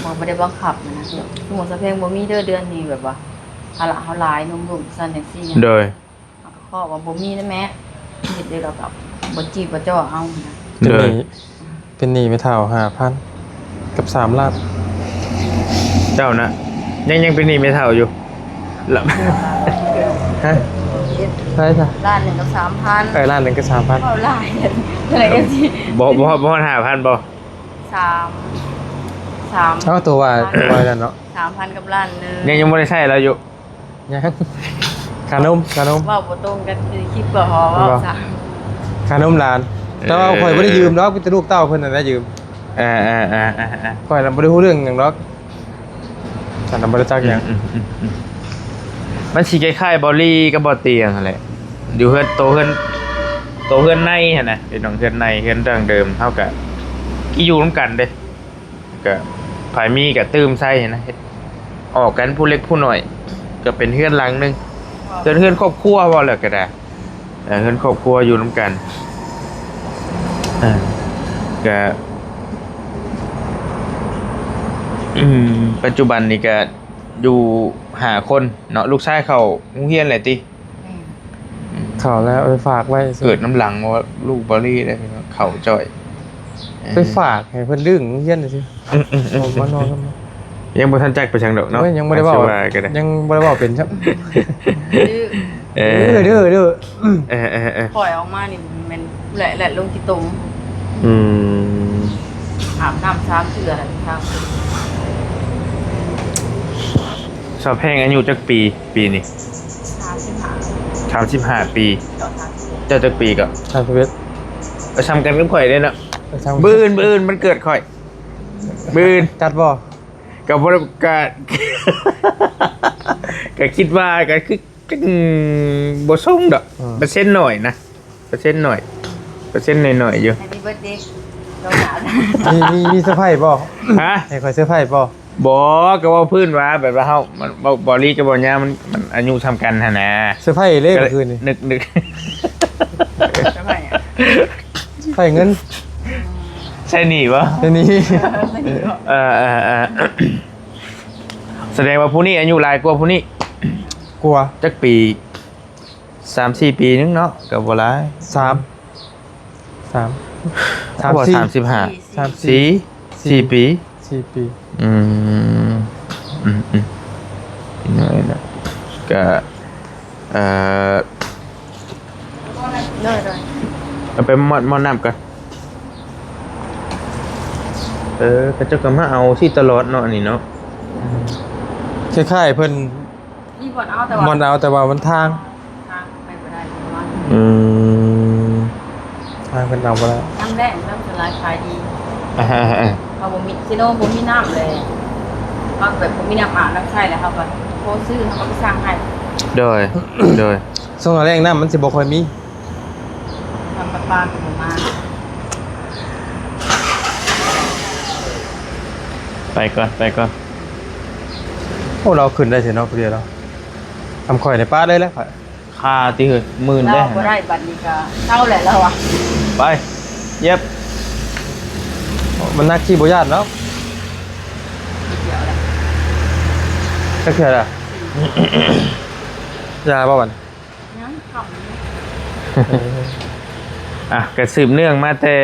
บ่ บ่ได้บังคับนะ สมมุติสาวแพงบ่มีเด้อเดือนนี้ แบบว่าภาระเฮาหลาย หนุ่มๆ ซั่นจั่งซี่ โดย เฮาก็ขอว่าบ่มีนะแม่ เฮ็ดเด้อ แล้วก็บ่จีบบ่จ่อเอานะ เป็นหนี้ โดย เป็นหนี้แม่เฒ่าห้าพัน กับสามล้าน เจ้านะ ยัง ยังเป็นหนี้แม่เฒ่าอยู่ แล้ว ฮะ เท่าไหร่จ้ะ ล้านหนึ่งกับสามพัน เออ ล้านหนึ่งกับสามพัน เว้าหลาย เท่าไหร่กันสิ บ่ บ่ บ่ฮอดห้าพันบ่ สาม สาม เอ้า ตัวว่า ตัวว่านั่นเนาะ สามพันกับล้านหนึ่ง ยัง ยังบ่ได้ใช้แล้วอยู่ ยัง ค่านม ค่านม เว้าบ่ตรงกันคือคลิปบ่ฮอเว้า บ่ ซะ ค่านมหลาน แต่ว่า เออ ข่อยบ่ได้ยืมดอก มีแต่ลูกเต้าเพิ่นนั่นแหละยืม เออ เออ เออ เออ เออ ข่อยน่ะบ่ได้ฮู้เรื่องหยังดอก ฉันน่ะบ่ได้จักหยัง อืม อืม อืม อืม มันสิคล้ายๆบ่าวลีกับบ่าวเตียงหั่นแหละ อยู่เฮือน โตเฮือน โตเฮือนในหั่นน่ะ พี่น้อง เฮือนใน เฮือนดั้งเดิม เฮาก็อยู่นำกันเด้ ก็ไผมีก็ตื่มใส่หั่นนะ ออกกันผู้เล็กผู้น้อย ก็เป็นเฮือนหลังหนึ่ง เฮือน เฮือนครอบครัวว่าแล้วก็ได้ เอ่อ เฮือนครอบครัวอยู่นำกัน เอ่อ ก็ อืม ปัจจุบันนี่ก็อยู่ห้าคนเนาะ ลูกชายเข้าโรงเรียนแล้วติ แม่น เข้าแล้ว เอาไปฝากไว้ เกิดนำหลังว่าลูกบ่าวลีได้ เข้าจ้อย เออ ไปฝากให้เพิ่นดึงโรงเรียนน่ะสิ อืม อืม อืม ผมมานอนนำ ยังบ่ทันจักไปทางดอกเนาะ โอ้ย ยังบ่ได้เว้า สิว่าก็ได้ ยังบ่ได้เว้าเป็นซ้ำ ดื้อ เออ เด้อ เด้อ เด้อ เออ เออ เออ ปล่อยออกมานี่แม่นแหละ แหละลงขี้ตม อืม อาบน้ำสามเทื่อแล้ว สาวแพงอายุจักปี ปีนี้ สามสิบห้า สามสิบห้าปี เจ้าสามสิบเอ็ด เจ้าจักปีก็ สามสิบเอ็ด เออ ซ้ำกันกับข่อยเด้เนาะ เออ ซ้ำ มื้ออื่น มื้ออื่นมันเกิดข่อย มื้ออื่น จัดบ่ ก็บ่ได้ ก็ ก็คิดว่าก็คือ อืม บ่สูงดอก อืม เปอร์เซ็นต์น้อยนะ เปอร์เซ็นต์น้อย เปอร์เซ็นต์น้อยๆอยู่ Happy birthday น้องหลาน มี มี มีเซอร์ไพรส์บ่ ฮะ ให้ข่อยเซอร์ไพรส์บ่ บ่ ก็เว้าพื้นว่าแบบว่าเฮา มัน บ่ บ่ลีกับบ่ย่า มัน มันอายุส่ำกันหั่นนะ เซอร์ไพรส์เลย ก็เลย คืนนี้ นึก นึก เซอร์ไพรส์อะ เซอร์ไพรส์เงิน ใช่หนี้บ่ ใช่หนี้ เออ เออ เออ แสดงว่าผู้นี้อายุหลายกว่าผู้นี้ กว่า จักปี สามสี่ปีนึงเนาะ ก็บ่หลาย สาม สาม เขาบอก สามสี่ สามสิบห้า สามสี่ สี่ สี่ปี สี่ปี อืม อืม อืม น้อยนะ ก็ เอ่อ เด้อๆ เอาไปหม้อ หม้อน้ำก่อน เออ เขาเจ้าก็มาเอาสิตลอดเนาะ อันนี้เนาะ คล้ายๆเพิ่น มีบ่อนเอาแต่ว่า บ่อนเอาแต่ว่ามันทาง ทางไปบ่ได้ อืม ทางเพิ่นเอาบ่ได้ น้ำแดง น้ำสลายขายดี อ่าฮะ อ่าฮะ เขาบ่มี ซิโนบ่มีน้ำเลย เขาแบบบ่มีน้ำอาบน้ำใช้แล้ว เขาก็โทรซื้อ เขาก็ไปสั่งให้ โดย โดย ช่วงแรกน้ำมันสิบ่ค่อยมี น้ำประปาก็บ่มา ไปก่อน ไปก่อน โอ้ เราขึ้นได้เสียเนาะ ผู้เดียวเนาะ ทำข่อยในป้าได้แล้วข่อย ค่าที่เฮ้ย หมื่นได้ เราบ่ได้บัดนี้ก็เศร้าแหละเราอะ ไป เย็บ มันนักขี้บ่ย่านเนาะ เดี๋ยวแหละ จักเทื่อละ ยาบ่บัด ยังขำอยู่ อ่ะ ก็สืบเนื่องมาแต่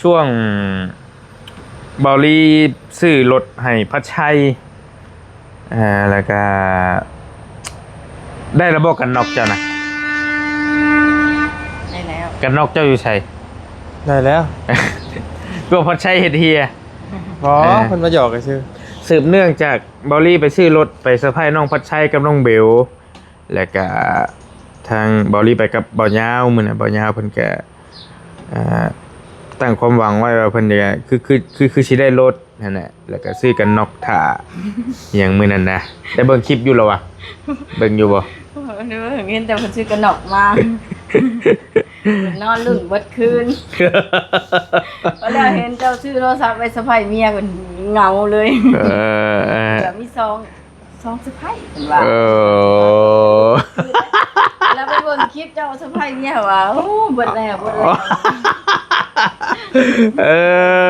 ช่วงเบาลีซื้อรถให้พัชชัย อ่า แล้วก็ ได้ระบบกันน็อกเจ้านะ ได้แล้ว กันน็อกเจ้าอยู่ไส ได้แล้ว ตัวพัชชัยเฮ็ดเฮีย อ๋อ เออ เพิ่นมาหยอกกันซื่อ สืบเนื่องจากเบาลีไปซื้อรถไปเซอร์ไพรส์น้องพัชชัยกับน้องเบล แล้วก็ทางเบาลีไปกับเบายาว มื้อนั้นเบายาวเพิ่นก็ อ่า ตั้งความหวังไว้ว่าเพิ่นจะ คือ คือ คือ คือสิได้รถนั่นแหละ แล้วก็ซื้อกันน็อกถ่า อย่างมื้อนั้นนะ ได้เบิ่งคลิปอยู่แล้ววะ เบิ่งอยู่บ่ เออ เห็นแต่เพิ่นซื้อกันน็อกมา นอนลุ้นเบิดคืน พอแล้วเห็นเจ้าซื้อโทรศัพท์ไปเซอร์ไพรส์เมียเพิ่นเหงาเลย เออ เออ เดี๋ยวมีซอง ซองเซอร์ไพรส์เพิ่นว่า เออ แล้วไปเบิ่งคลิปเจ้าเซอร์ไพรส์เมียว่า โอ้ เบิดแล้ว เบิดแล้ว เอ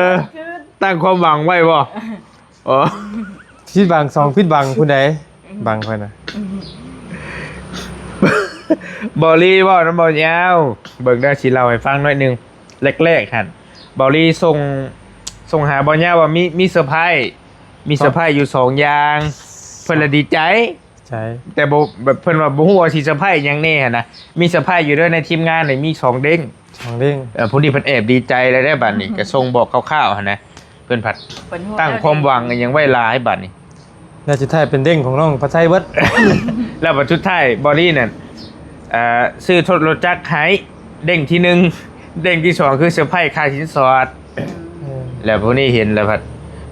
อ คือ ตั้งความหวังไว้บ่ อ๋อ ผิดหวัง สองผิดหวังผู้ใด บังข่อยนะ บอลลี่เว้านำบ่ยาว เบิ่งเด้อ สิเล่าให้ฟังหน่อยหนึ่ง แรกๆหั่น บอลลี่ส่ง ส่งหาบ่ยาวว่ามี มีเซอร์ไพรส์ มีเซอร์ไพรส์อยู่สองอย่าง เพิ่นละดีใจ ใช่ แต่บ่ แบบเพิ่นว่าบ่ฮู้ว่าสิเซอร์ไพรส์หยังแน่หั่นนะ มีเซอร์ไพรส์อยู่เด้อ ในทีมงานนี่มีสองเด้ง สองเด้ง เออ ผู้นี้เพิ่นแอบดีใจแล้วเด้อ บัดนี้ ก็ส่งบอกคร่าวๆหั่นนะ เพิ่นผัด เพิ่นฮู้ ตั้งความหวังอิหยังไว้หลายบัดนี้ แล้วสุดท้ายเป็นเด้งของน้องพัชชัยเบิด แล้วบัดสุดท้ายบอลลี่นั่น เอ่อ ซื้อทดรถจักรให้ เด้งที่หนึ่ง เด้งที่สองคือเซอร์ไพรส์ค่าสินสอด อืม เออ แล้วผู้นี้เห็นแล้วผัด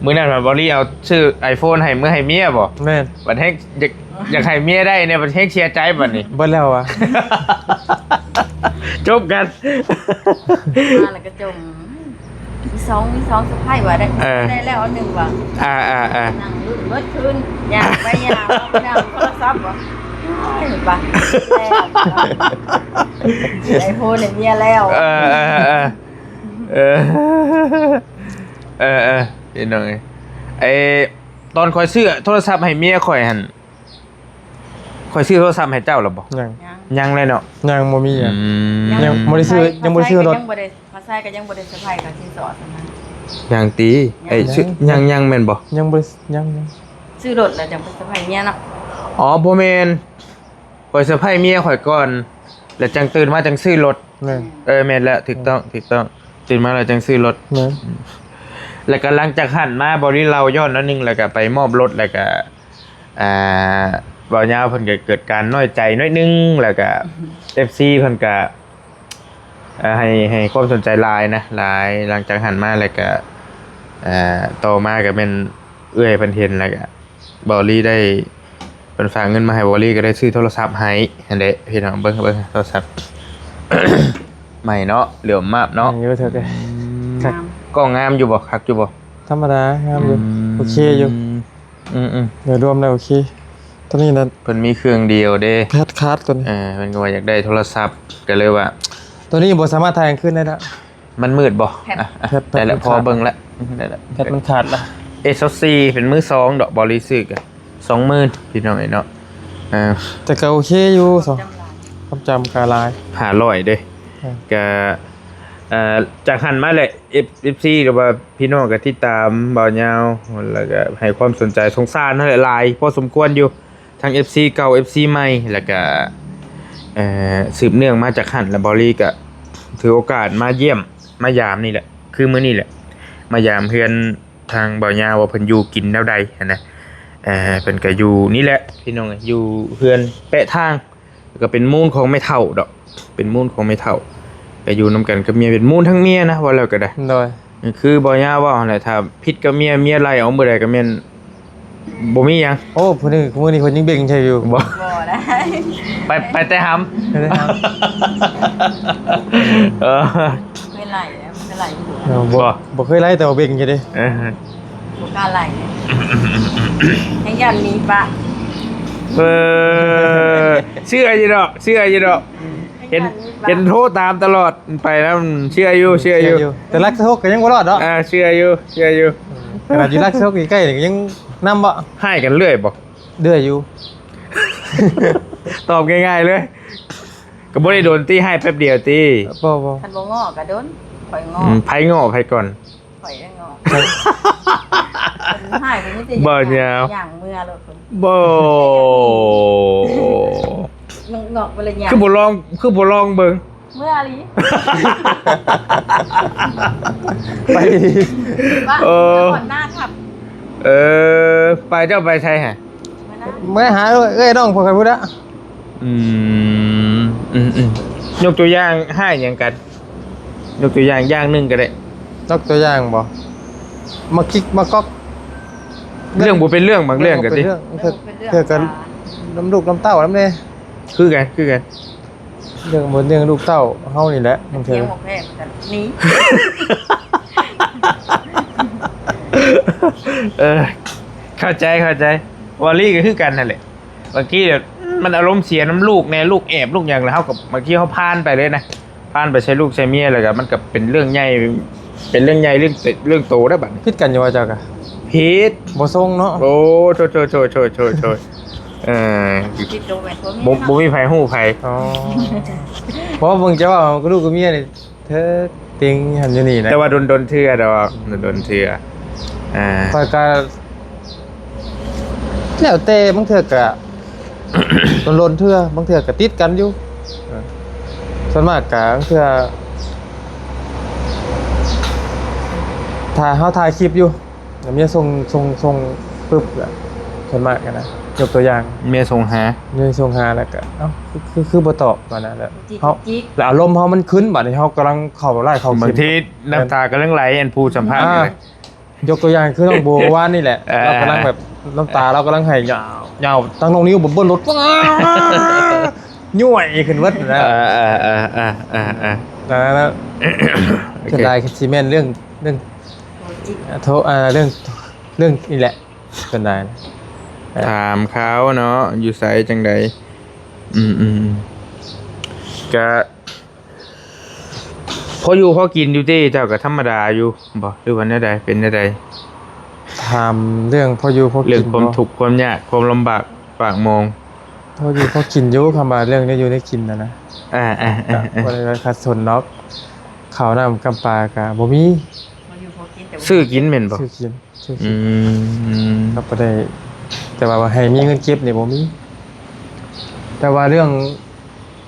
มื้อนั้นผัดบอลลี่เอาซื้อ iPhone ให้ มื้อให้เมียบ่ แม่น บัดแฮงอยาก อยากให้เมียได้เนี่ย บัดแฮงเสียใจบัดนี้ เบิดแล้ววะ จบกัน มาแล้วก็จม มีสอง มีสองเซอร์ไพรส์ว่ะ ได้ เออ ได้แล้วอันหนึ่งว่ะ อ่า อ่า อ่า นั่งลุ้นเบิดคืน ย่างไปย่างมา ไปนั่งโทรศัพท์ว่ะ โอ้ย ว่ะ แล้วว่ะ ไอโฟนเนี่ยเมียแล้ว เออ เออ เออ เออ เออ เออ พี่น้องเอ้ย ไอ้ ตอนข่อยซื้อโทรศัพท์ให้เมียข่อยหั่น ข่อยซื้อโทรศัพท์ให้เจ้าแล้วบ่ ยัง ยัง ยังเลยเนาะ ยังบ่มีอ่ะ อืม ยังบ่ได้ซื้อ ยังบ่ได้ซื้อรถ ยังบ่ได้ พอใส่ก็ยังบ่ได้เซอร์ไพรส์กับสินสอดนะ ยังติ ไอ้ ยัง ชื่อ ยัง ยังแม่นบ่ ยังบ่ได้ ยัง ยัง ซื้อรถแล้วจั่งไปเซอร์ไพรส์เมียเนาะ อ๋อ บ่แม่น ข่อยเซอร์ไพรส์เมียข่อยก่อน แล้วจั่งตื่นมาจั่งซื้อรถ แม่น เออ แม่นแล้ว ถูกต้อง ถูกต้อง ตื่นมาแล้วจั่งซื้อรถ แม่น แล้วก็หลังจากหั้นมา บ่ได้เล่าย้อนหน่อยหนึ่ง แล้วก็ไปมอบรถ แล้วก็ อ่า บ่าวยาวเพิ่นก็เกิดการน้อยใจน้อยหนึ่ง แล้วก็ เอฟซี เพิ่นก็ เอ่อ ให้ ให้ความสนใจหลายนะ หลาย หลังจากหั้นมาแล้วก็ เอ่อ ต่อมาก็แม่นเอื้อยเพิ่นเห็นแล้วก็ บ่าวลีได้ เพิ่นฝากเงินมาให้ บ่าวลีก็ได้ซื้อโทรศัพท์ให้ หั้นแหละ พี่น้อง เบิ่ง เบิ่งโทรศัพท์ ใหม่เนาะ เหลือมมากเนาะ ใหม่อยู่เถอะ อืม คัก กล้องงามอยู่บ่ คักอยู่บ่ ธรรมดา งามอยู่ อืม โอเคอยู่ อืม อืม โดยรวมแล้วโอเค ตัวนี้นะ เพิ่นมีเครื่องเดียวเด้ แพดคาร์ดตัวนี้ เออ เพิ่นก็ว่าอยากได้โทรศัพท์ ก็เลยว่า ตัวนี้บ่สามารถถ่ายกลางคืนได้ละ มันมืดบ่ แพด อ่ะ อ่ะ แพด ได้ละ แพดมันขาด พอเบิ่งละ ได้ละ แพดมันขาดละ เอสซี เป็นมือสองดอก บ่าวลีซื้อก็ สองหมื่น พี่น้องเอ้ยเนาะ เออ แต่ก็โอเคอยู่ สอง จำลาย ความจำก็หลาย ห้าร้อยเด้ เออ ก็ เอ่อ จากหั้นมาแหละ เอฟ เอฟซี หรือว่าพี่น้องก็ติดตามบ่าวยาว แล้วก็ให้ความสนใจสงสารนั่นแหละหลายพอสมควรอยู่ ทั้ง เอฟซี เก่า เอฟซี ใหม่ แล้วก็ เอ่อ สืบเนื่องมาจากหั้น แล้วบ่าวลีก็ถือโอกาสมาเยี่ยมมายามนี่แหละ คือมื้อนี้แหละ มายามเฮือนทางบ่าวยาวว่าเพิ่นอยู่กินแนวใดหั้นนะ เอ่อ เพิ่นก็อยู่นี่แหละ พี่น้อง อยู่เฮือนแปะทาง แล้วก็เป็นมูลของแม่เฒ่าดอก เป็นมูลของแม่เฒ่า ก็อยู่นำกันกับเมีย เป็นมูลทั้งเมียนะ ว่าแล้วก็ได้ โดย คือบ่าวยาวว่าหั่นแหละ ถ้าผิดกับเมีย เมียไล่ออกมื้อใดก็แม่นบ่มีหยัง โอ้ ผู้นี้ ผู้นี้เพิ่นยังเบ่งใช่อยู่ บ่ บ่ได้ ไป ไปแต่หำ ไปแต่หำ เออ เคยไล่แล้ว เคยไล่ผัว เออ บ่ บ่ บ่เคยไล่แต่ว่าเบ่งใช่เด้ เออ บ่กล้าไล่ ยังย้านหนีปะ เออ เชื่ออยู่ดอก เชื่ออยู่ดอก เห็น เห็นโทรตามตลอด ไปแล้ว เชื่ออยู่ เชื่ออยู่ เชื่ออยู่ แต่หลักสิบหกก็ยังบ่รอดเนาะ อ่า เชื่ออยู่ เชื่ออยู่ อืม ขนาดอยู่หลักสิบหกใกล้ๆนี่ก็ยังนำบ่ ให้กันเรื่อยบ่ เรื่อยอยู่ ตอบง่ายๆเลย ก็บ่ได้โดนติ ให้แป๊บเดียวติ บ่ บ่ คันบ่ง้อก็โดน ข่อยง้อ อืม ไผง้อไผก่อน ข่อยยังงอก เพิ่นหายไปนี่ติ บ่ยาว ย่างเมือโลดเพิ่น บ่ งอกๆ ไปเลยย่าง คือบ่ลอง คือบ่ลองเบิ่ง เมืออีหลี ไป ว่า เออ ก่อนหน้าครับ เออ ไป เจ้าไปไสฮะ เมือหาเอื้อยน้องพวกใครพูดอะ อืม อืม อืม ยกตัวอย่างให้หยังกัน ยกตัวอย่างอย่างหนึ่งก็ได้ ยกตัวอย่างบ่ มาคิกมาก๊อก เรื่องบ่เป็นเรื่องบางเรื่องก็ติ เรื่องบ่เป็นเรื่อง เรื่องบ่เป็นเรื่อง เทื่อ เทื่อกัน จ้า น้ำลูกน้ำเต้านำแน่ คือกัน คือกัน เรื่องบ่เรื่องลูกเต้าเฮานี่แหละ บางเทื่อ เถียงบ่แพ้กันหนี เออ เข้าใจ เข้าใจ วาลีก็คือกันนั่นแหละ บางทีแบบมันอารมณ์เสียนำลูกแน่ ลูกแอบ ลูกหยัง แล้วเฮาก็ บางทีเฮาผ่านไปเลยนะ ผ่านไปใส่ลูกใส่เมีย แล้วก็มันก็เป็นเรื่องใหญ่ เป็นเรื่องใหญ่ เรื่อง เรื่องโตได้บัดนี้ ผิดกันอยู่ว่าเจ้ากะ ผิด บ่ส่งเนาะ โอ้ โทษ โทษ โทษ โทษ โทษ โทษ เออ ผิดโตแม่นผัวเมีย บ่ เนาะ บ่มีไผฮู้ไผ อ๋อ เพราะว่าเบิ่งเจ้าเว้ากับลูกกับเมียนี่ เธอติงหันอยู่นี่นะ แต่ว่าโดนๆเทื่อดอก โดนๆเทื่อ อ่า ข้อยก็ แล้วแต่ บางเทื่อก็ โดนๆเทื่อ บางเทื่อก็ติดกันอยู่ เออ ส่วนมากก็บางเทื่อ ถ้าเฮาถ่ายคลิปอยู่ แล้วเมียส่ง ส่ง ส่งปึ๊บ แล้วส่วนมากอะนะ ยกตัวอย่าง เมียส่งหา เมียส่งหา แล้วก็ เอ้า คือ คือ คือบ่ตอบ ว่านะ แล้ว จิก เฮา จิก แล้วอารมณ์เฮามันขึ้น บัดนี้เฮากำลังเข้าไลฟ์เข้าคลิป บางทีน้ำตากำลังไหล อันผู้สัมภาษณ์ อ่า นี่แหละ ยกตัวอย่างคือน้องโบวานนี่แหละ เออ เรากำลังแบบน้ำตาเรากำลังไหลยาว ยาว ทั้งน้องนิวบ่เบิ้ลรถ ว้า ย่วยขึ้นเบิดนะ เออ เออ เออ เออ เออ เออ นั่นนะ โอเค เสียดาย ซีเมนต์เรื่อง เรื่อง โทรจิก โทร อ่า เรื่อง เรื่องนี่แหละ เสียดายนะ ถามเขาเนาะ อยู่ไสจังใด อืม อืม อืม ก็ พออยู่พอกินอยู่ติ เจ้าก็ธรรมดาอยู่บ่ หรือว่าแนวใด เป็นแนวใด ถามเรื่องพออยู่พอกิน เรื่องความ บ่ ทุกข์ความยาก ความลำบากปากหมอง พออยู่พอกินอยู่ คำว่าเรื่องได้อยู่ได้กินน่ะนะ อ่า อ่า อ่า ก็ อ่า บ่ได้ว่าขัดสนดอก ข้าวน้ำกำปาก็บ่มี พออยู่พอกินแต่ ซื้อกินแม่นบ่ ซื้อกินซื้อ อื กิน ม เราบ่ได้ แต่ว่าให้มีเงินเก็บนี่บ่มี แต่ว่าเรื่อง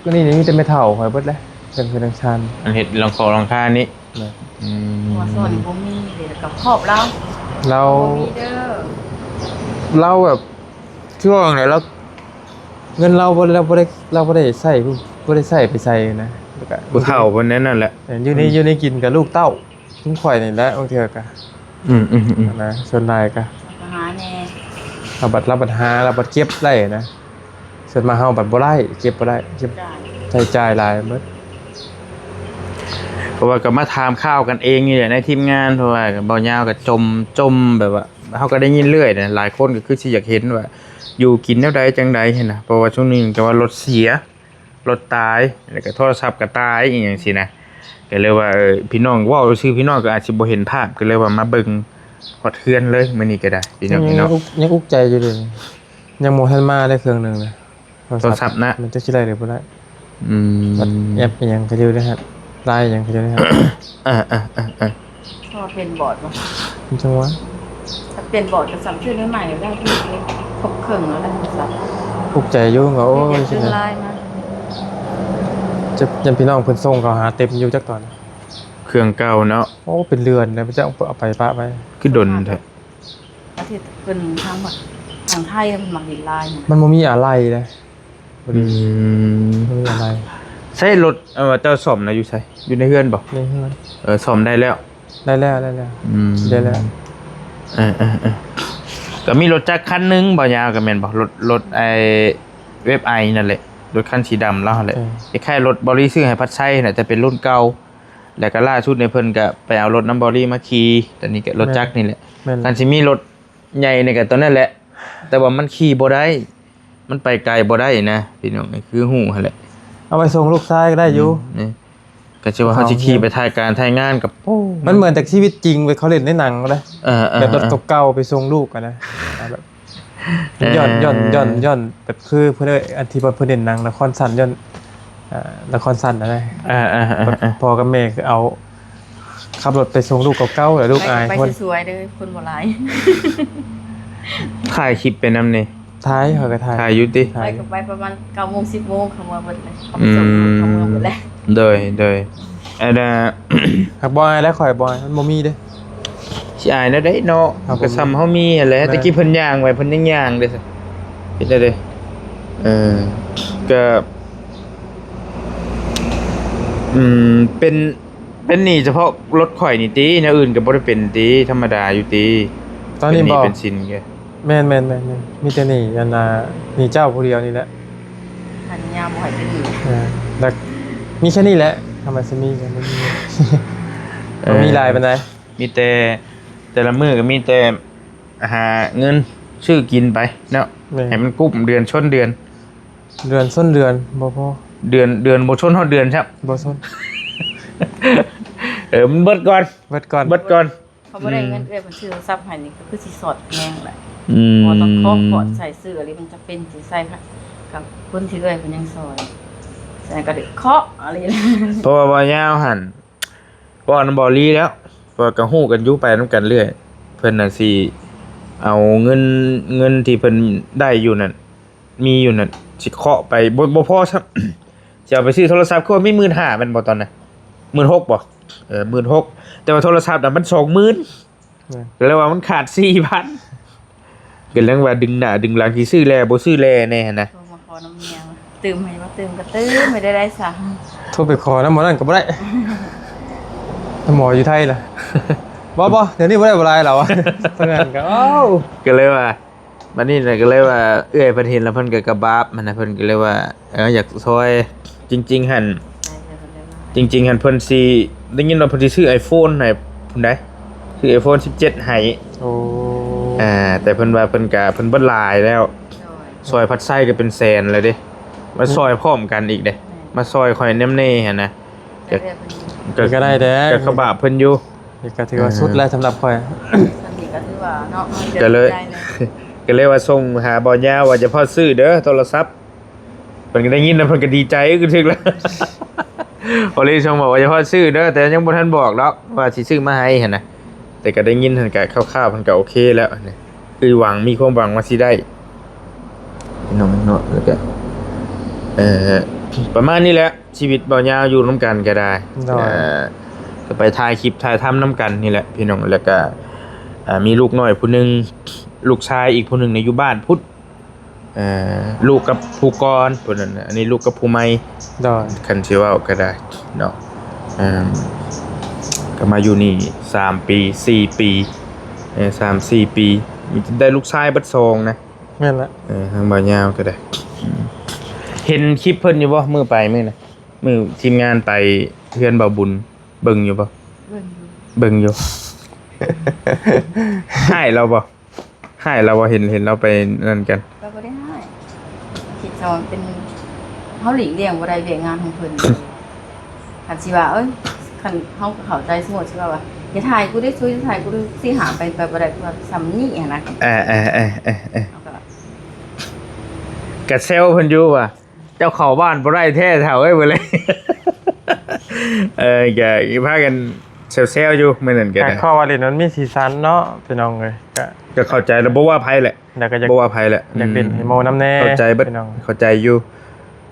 ก็นี่นี่มีแต่แม่เฒ่าคอยเบิดเลยเรื่องเฮือนเรื่องชาน อันเฮ็ดหลังคาหลังคานี้ นะ อืม หัวส่วนบ่มีเลยกับครอบเรา เรา บ่มีเด้อ เราแบบคือว่าไงเราเงินเราบ่เราบ่ได้เราบ่ได้ใช้บ่ได้ใช้ไปใช้นะแล้วก็ ผู้เฒ่าเพิ่นแน่นั่นแหละ อยู่ในอยู่ในกินกับลูกเต้าทุกข่อยนี่แหละบางเทื่อก็ อืมอืมอืม นะส่วนหลายก็ หาแน่ เราบัดเราบัดหาเราบัดเก็บได้นะส่วนมากเฮาบัดบ่ได้เก็บบ่ได้เก็บ จ่าย ใช้จ่ายหลายเบิด เพราะว่าก็มาถามข่าวกันเองนี่แหละในทีมงาน เพราะว่าบ่าวยาวก็จมจมแบบว่าเฮาก็ได้ยินเรื่อยนะ หลายคนก็คือสิอยากเห็นว่า อยู่กินแนวใดจังใดหั้นนะ เพราะว่าช่วงนี้ก็ว่ารถเสีย รถตาย แล้วก็โทรศัพท์ก็ตายอีหยังสินะ ก็เลยว่าเออพี่น้องเว้าซื่อพี่น้องก็อาจสิบ่เห็นภาพ ก็เลยว่ามาเบิ่งฮอดเฮือนเลยมื้อนี้ก็ได้พี่น้อง ยัง เนาะ อุกยังอุกใจอยู่เลยยังบ่ทันมาได้เครื่องหนึงนะ โทรศัพท์นะ มันจะสิได้หรือบ่ได้ อืม บัดแอปอีหยังก็อยู่ได้ฮะไลน์อีหยังก็อยู่ได้ฮะ อ่าอ่าอ่าอ่า เพราะว่าเป็นบอร์ดบ่ มันจังหวะ ถ้าเป็นบอร์ดก็สั่งซื้อได้ใหม่แล้วได้ที่ครบเครื่องแล้วได้โทรศัพท์ อุกใจอยู่ก็โอ้ย เดี๋ยวซื้อไลน์มา จะยังพี่น้องเพิ่นส่งเขาหาเต็มอยู่จักตอน เครื่องเก่าเนาะ โอ้เป็นเดือนแล้วมันจะเอาไปปะไป คือดนแท้ อาทิตย์เป็นทางแบบทางไทยมันมักดินไลน์นะ มันบ่มีอะไรเลย อืม บ่มีอะไร ใช้รถเออเจ้าซ่อมนะอยู่ไสอยู่ในเฮือนบ่ ในเฮือน เออซ่อมได้แล้ว ได้แล้วได้แล้ว อืม ได้แล้ว เออเออเออก็มีรถจักรคันหนึ่งบ่ยาวก็แม่นบ่รถรถไอ้เว็บไอนั่นแหละรถคันสีดำแล้วหั่นแหละ เออ คล้ายๆรถบอลลี่ซื้อให้พัดไซน่ะแต่เป็นรุ่นเก่า แล้วก็ล่าสุดในเพิ่นก็ไปเอารถน้ำบอลลี่มาขี่ตอนนี้ก็รถจักรนี่แหละ แม่น คันสิมีรถใหญ่นี่ก็ตอนนั้นแหละ แต่ว่ามันขี่บ่ได้ มันไปไกลบ่ได้นะพี่น้องคือฮู้หั่นแหละ เอาไปส่งลูกชายก็ได้อยู่ นี่ก็จะว่าเขาสิขี่ไปถ่ายการถ่ายงานกับโอ้ มันเหมือนจากชีวิตจริงไปเขาเล่นในหนังเลย เออเออ แบบรถ เออ เก่าๆไปส่งลูกกันนะแบบ เออ หย่อนหย่อนหย่อนหย่อนแบบคือเพื่อนเอ้ยอันที่ว่าเพื่อนเล่นหนังละครสั้นหย่อนอ่าละครสั้นอะไร เออเออเออเออ พ่อกับแม่คือเอาขับรถไปส่งลูกเก่าๆแล้วลูกอาย ไป คน สวยๆเด้อคนบ่หลาย ถ่ายคลิปไปนำนี่ ท้ายเขาก็ถ่าย ถ่ายอยู่ติ ถ่าย ไปก็ไปประมาณเก้าโมงสิบโมงเขาเมื่อเบิดเลยเขาไปส่งลูกเขาเมื่อเบิดเลย โดยโดยอันน่ะ หักบอยแล้วข่อยบอยมันบ่มีเด้ สิอายแนวใดเนาะ ครับผม ก็ซ้ำเฮามีหั่นแหละ แม่น ตะกี้เพิ่นย่างไว้เพิ่นยังย่างเด้ซะเฮ็ดได้เด้เออก็อืมเป็นเป็นหนี้เฉพาะรถข่อยนี่ติแนวอื่นก็บ่ได้เป็นติธรรมดาอยู่ติ ตอนนี้ เป็นห บอก เป็นสินแก แม่นแม่นแม่นแม่นมีแต่หนี้อันน่ะหนี้เจ้าผู้เดียวนี่แหละ พันยาบ่ให้เป็นหนี้ อ่าแล้วมีแค่นี้แหละทำไมจะมีกันไม่มี เออ มันมีหลายปานใด มีแต่แต่ละมื้อก็มีแต่หาเงินซื้อกินไปเนาะ แม่น ให้มันกุ้มเดือนชนเดือน เดือนส้นเดือนบ่พอ เดือนเดือนบ่ชนฮอดเดือนครับ บ่ส้น เออมันเบิดก่อน เบิดก่อน เบิดก่อน เขาบ่ได้เงินเอื้อยมันซื้อโทรศัพท์ให้นี่ก็คือสิสอดแยงแหละ อืม พอต้องเคาะกอดใส่ซื้ออะไรมันจะเป็นสิใส่ค่ะกับคนที่เอื้อยมันยังสอนใส่ก็เด็กเคาะอะไรนะ เพราะว่าบ่ยาวหั่นเพราะอันบ่ลีแล้วเพราะก็ฮู้กันอยู่ไปนำกันเรื่อย เพิ่นน่ะสิเอาเงินเงินที่เพิ่นได้อยู่นั่นมีอยู่นั่นสิเคาะไปบ่บ่พอซ้ำ สิเอาไปซื้อโทรศัพท์คือว่ามี หมื่นห้า แม่นบ่ตอนนั้น หมื่นหก บ่เออ หมื่นหก แต่ว่าโทรศัพท์น่ะมัน สองหมื่น แม่น ก็เลยว่ามันขาด สี่พัน ก็เรื่องว่าดึงหน้าดึงหลังสิซื้อแลบ่ซื้อแลแน่หั่นนะ โทรมาขอน้ำเมียมาตื่มให้มาตื่มก็ตื่มไม่ได้ได้สาม โทรไปขอนำหมอนั่นก็บ่ได้หมออยู่ไทยล่ะบ่บ่เดี๋ยวนี้บ่ได้บ่หลายแล้วอะเพิ่นก็เอ้า ก็เลยว่าบัดนี้น่ะก็เลยว่าเอื้อยเพิ่นเห็นแล้วเพิ่นก็กระบาบหั้นนะ เพิ่นก็เลยว่าเอออยากซอย จริงๆหั่น ได้เลยคนเดียว จริงๆหั่นเพิ่นสิได้ยินว่าเพิ่นสิซื้อ iPhone ให้ผู้ใดซื้อ iPhone สิบเจ็ด ให้ โอ้ อ่าแต่เพิ่นว่าเพิ่นก็เพิ่นเบิดหลายแล้ว โดย ซอยพัดไส้ก็เป็นแสนแล้วเด้มาซอยพร้อมกันอีกเด้มาซอยข่อยแนมเน่หั่นนะ แต่เอื้อยเป็น ก็ ก็ได้เด้ ก็กระบาบเพิ่นอยู่ นี่ก็ถือว่าสุดแล้วสำหรับข่อย สามีก็ถือว่าเนาะ ก็เลย ได้เลย ก็เลยว่าส่งหาบ่าวยาวว่าจะพอซื้อเด้อโทรศัพท์เพิ่นก็ได้ยินแล้วเพิ่นก็ดีใจอึกทึกแล้ว พอเลยส่งบอกว่าจะพอซื้อเด้อแต่ยังบ่ทันบอกดอกว่าสิซื้อมาให้หั่นนะ แต่ก็ได้ยินหั้นก็คร่าวๆ มันก็โอเคแล้วนะ คือหวัง มีความหวังว่าสิได้ พี่น้องเนาะ แล้วก็ เอ่อ ประมาณนี้แหละ ชีวิตบ่าวยาวอยู่นำกันก็ได้ โดย เอ่อ ก็ไปถ่ายคลิปถ่ายทำนำกันนี่แหละ พี่น้อง แล้วก็ อ่า มีลูกน้อยผู้หนึ่ง ลูกชายอีกผู้หนึ่งเนี่ยอยู่บ้านพุ้น เอ่อ ลูกกับผู้ก่อนผู้นั้นน่ะ อันนี้ลูกกับผู้ใหม่ โดย คันสิเว้าก็ได้เนาะ เอิ่ม ก็มาอยู่นี่สามปี สี่ปี เอ่อ สามสี่ปี มี ได้ลูกชายเบิดสองนะ แม่นละ เออ ทางบ่าวยาวก็ได้ อืม เห็นคลิปเพิ่นอยู่บ่ มื้อไปมื้อน่ะ มื้อทีมงานไปเฮือนบ่าวบุญ เบิ่งอยู่บ่ เบิ่งอยู่ เบิ่งอยู่ ฮ้ายลาวบ่ ฮ้ายลาวบ่ เห็น เห็นลาวไปนั่นกัน ก็บ่ได้ฮ้าย คิดซะว่าเป็น เฮาหลีกเลี่ยงบ่ได้เวียกงานของเพิ่น คันสิว่า เอ้ย คันเฮาก็เข้าใจ สมมุติสิว่า ว่า "อย่าถ่ายกูเด้อ ซุย อย่าถ่ายกูเด้อ" สิหาไป ไปบ่ได้ เพราะว่าส่ำนี้หั้นนะ เออ เออ เออ เออ เออ เฮาก็ กะแซวเพิ่นอยู่ว่า เจ้าเข้าบ้านบ่ได้แท้เฒ่าเอ้ย บ่เลย เออ ก็พากันแซวๆ อยู่มื้อนั้นก็ ก็ ได้ ข้อว่าเล่นมันมีสีสันเนาะ พี่น้องเอ้ย ก็ ก็เข้าใจแล้ว บ่ว่าไผแหละ แล้วก็อยาก บ่ว่าไผแหละ อยากเล่น อืม ให้โมนำแน่ เข้าใจเบิด พี่น้อง เข้าใจอยู่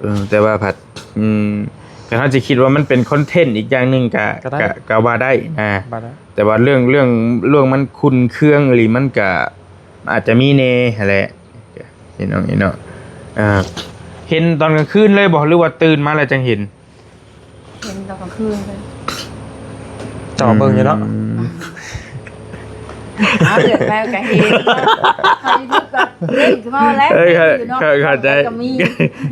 เออ แต่ว่าผัด อืม ก็เฮาสิคิดว่ามันเป็นคอนเทนต์อีกอย่างหนึ่งก็ ก็ได้ ก็ ก็ว่าได้นะ ว่าได้ แต่ว่าเรื่อง เรื่อง เรื่องมันขุ่นเคืองอีหลี มันก็อาจจะมีแน่หั้นแหละ พี่น้อง พี่น้อง อ่า เห็นตอนกลางคืนเลยบ่ หรือว่าตื่นมาแล้วจังเห็น เห็นตอนกลางคืนเลย จ่อเบิ่งอยู่เนาะ อืม เอาเดือดแล้วก็เห็น เขาอยู่ก็เด้งขึ้นมาแล้ว เอ้ย เข้า อยู่เนาะ เข้า เข้าใจ ก็มี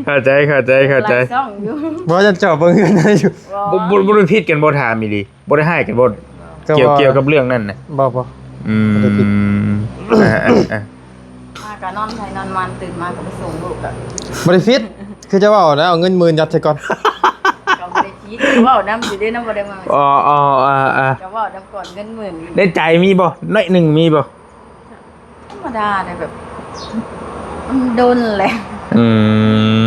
เข้าใจ เข้าใจ เข้าใจ หลายช่องอยู่ บ่จะจ่อเบิ่งอยู่นะอยู่ บ่ บ่ บ่ บ่ได้ผิดกันบ่ ถามอีหลี บ่ได้ฮ้ายกันบ่ ก็ เกี่ยว ว่า เกี่ยวกับเรื่องนั้นน่ะ บ่ บ่ อืม บ่ได้ผิด อ่า อ่า อ่า มาก็นอนไผนอนมัน ตื่นมาก็ไปส่งลูกอะ บ่ได้ผิด คือจะเว้านะ เอาเงินหมื่นยัดใส่ก่อน ก็บ่ได้ผิด เว้านำอยู่เด้ นำบ่ได้มา อ๋อ อ๋อ อ่า อ่า ก็เว้านำก่อนเงินหมื่น ในใจมีบ่ น้อยหนึ่งมีบ่ ธรรมดาเลยแบบ มันโดนแหละ อื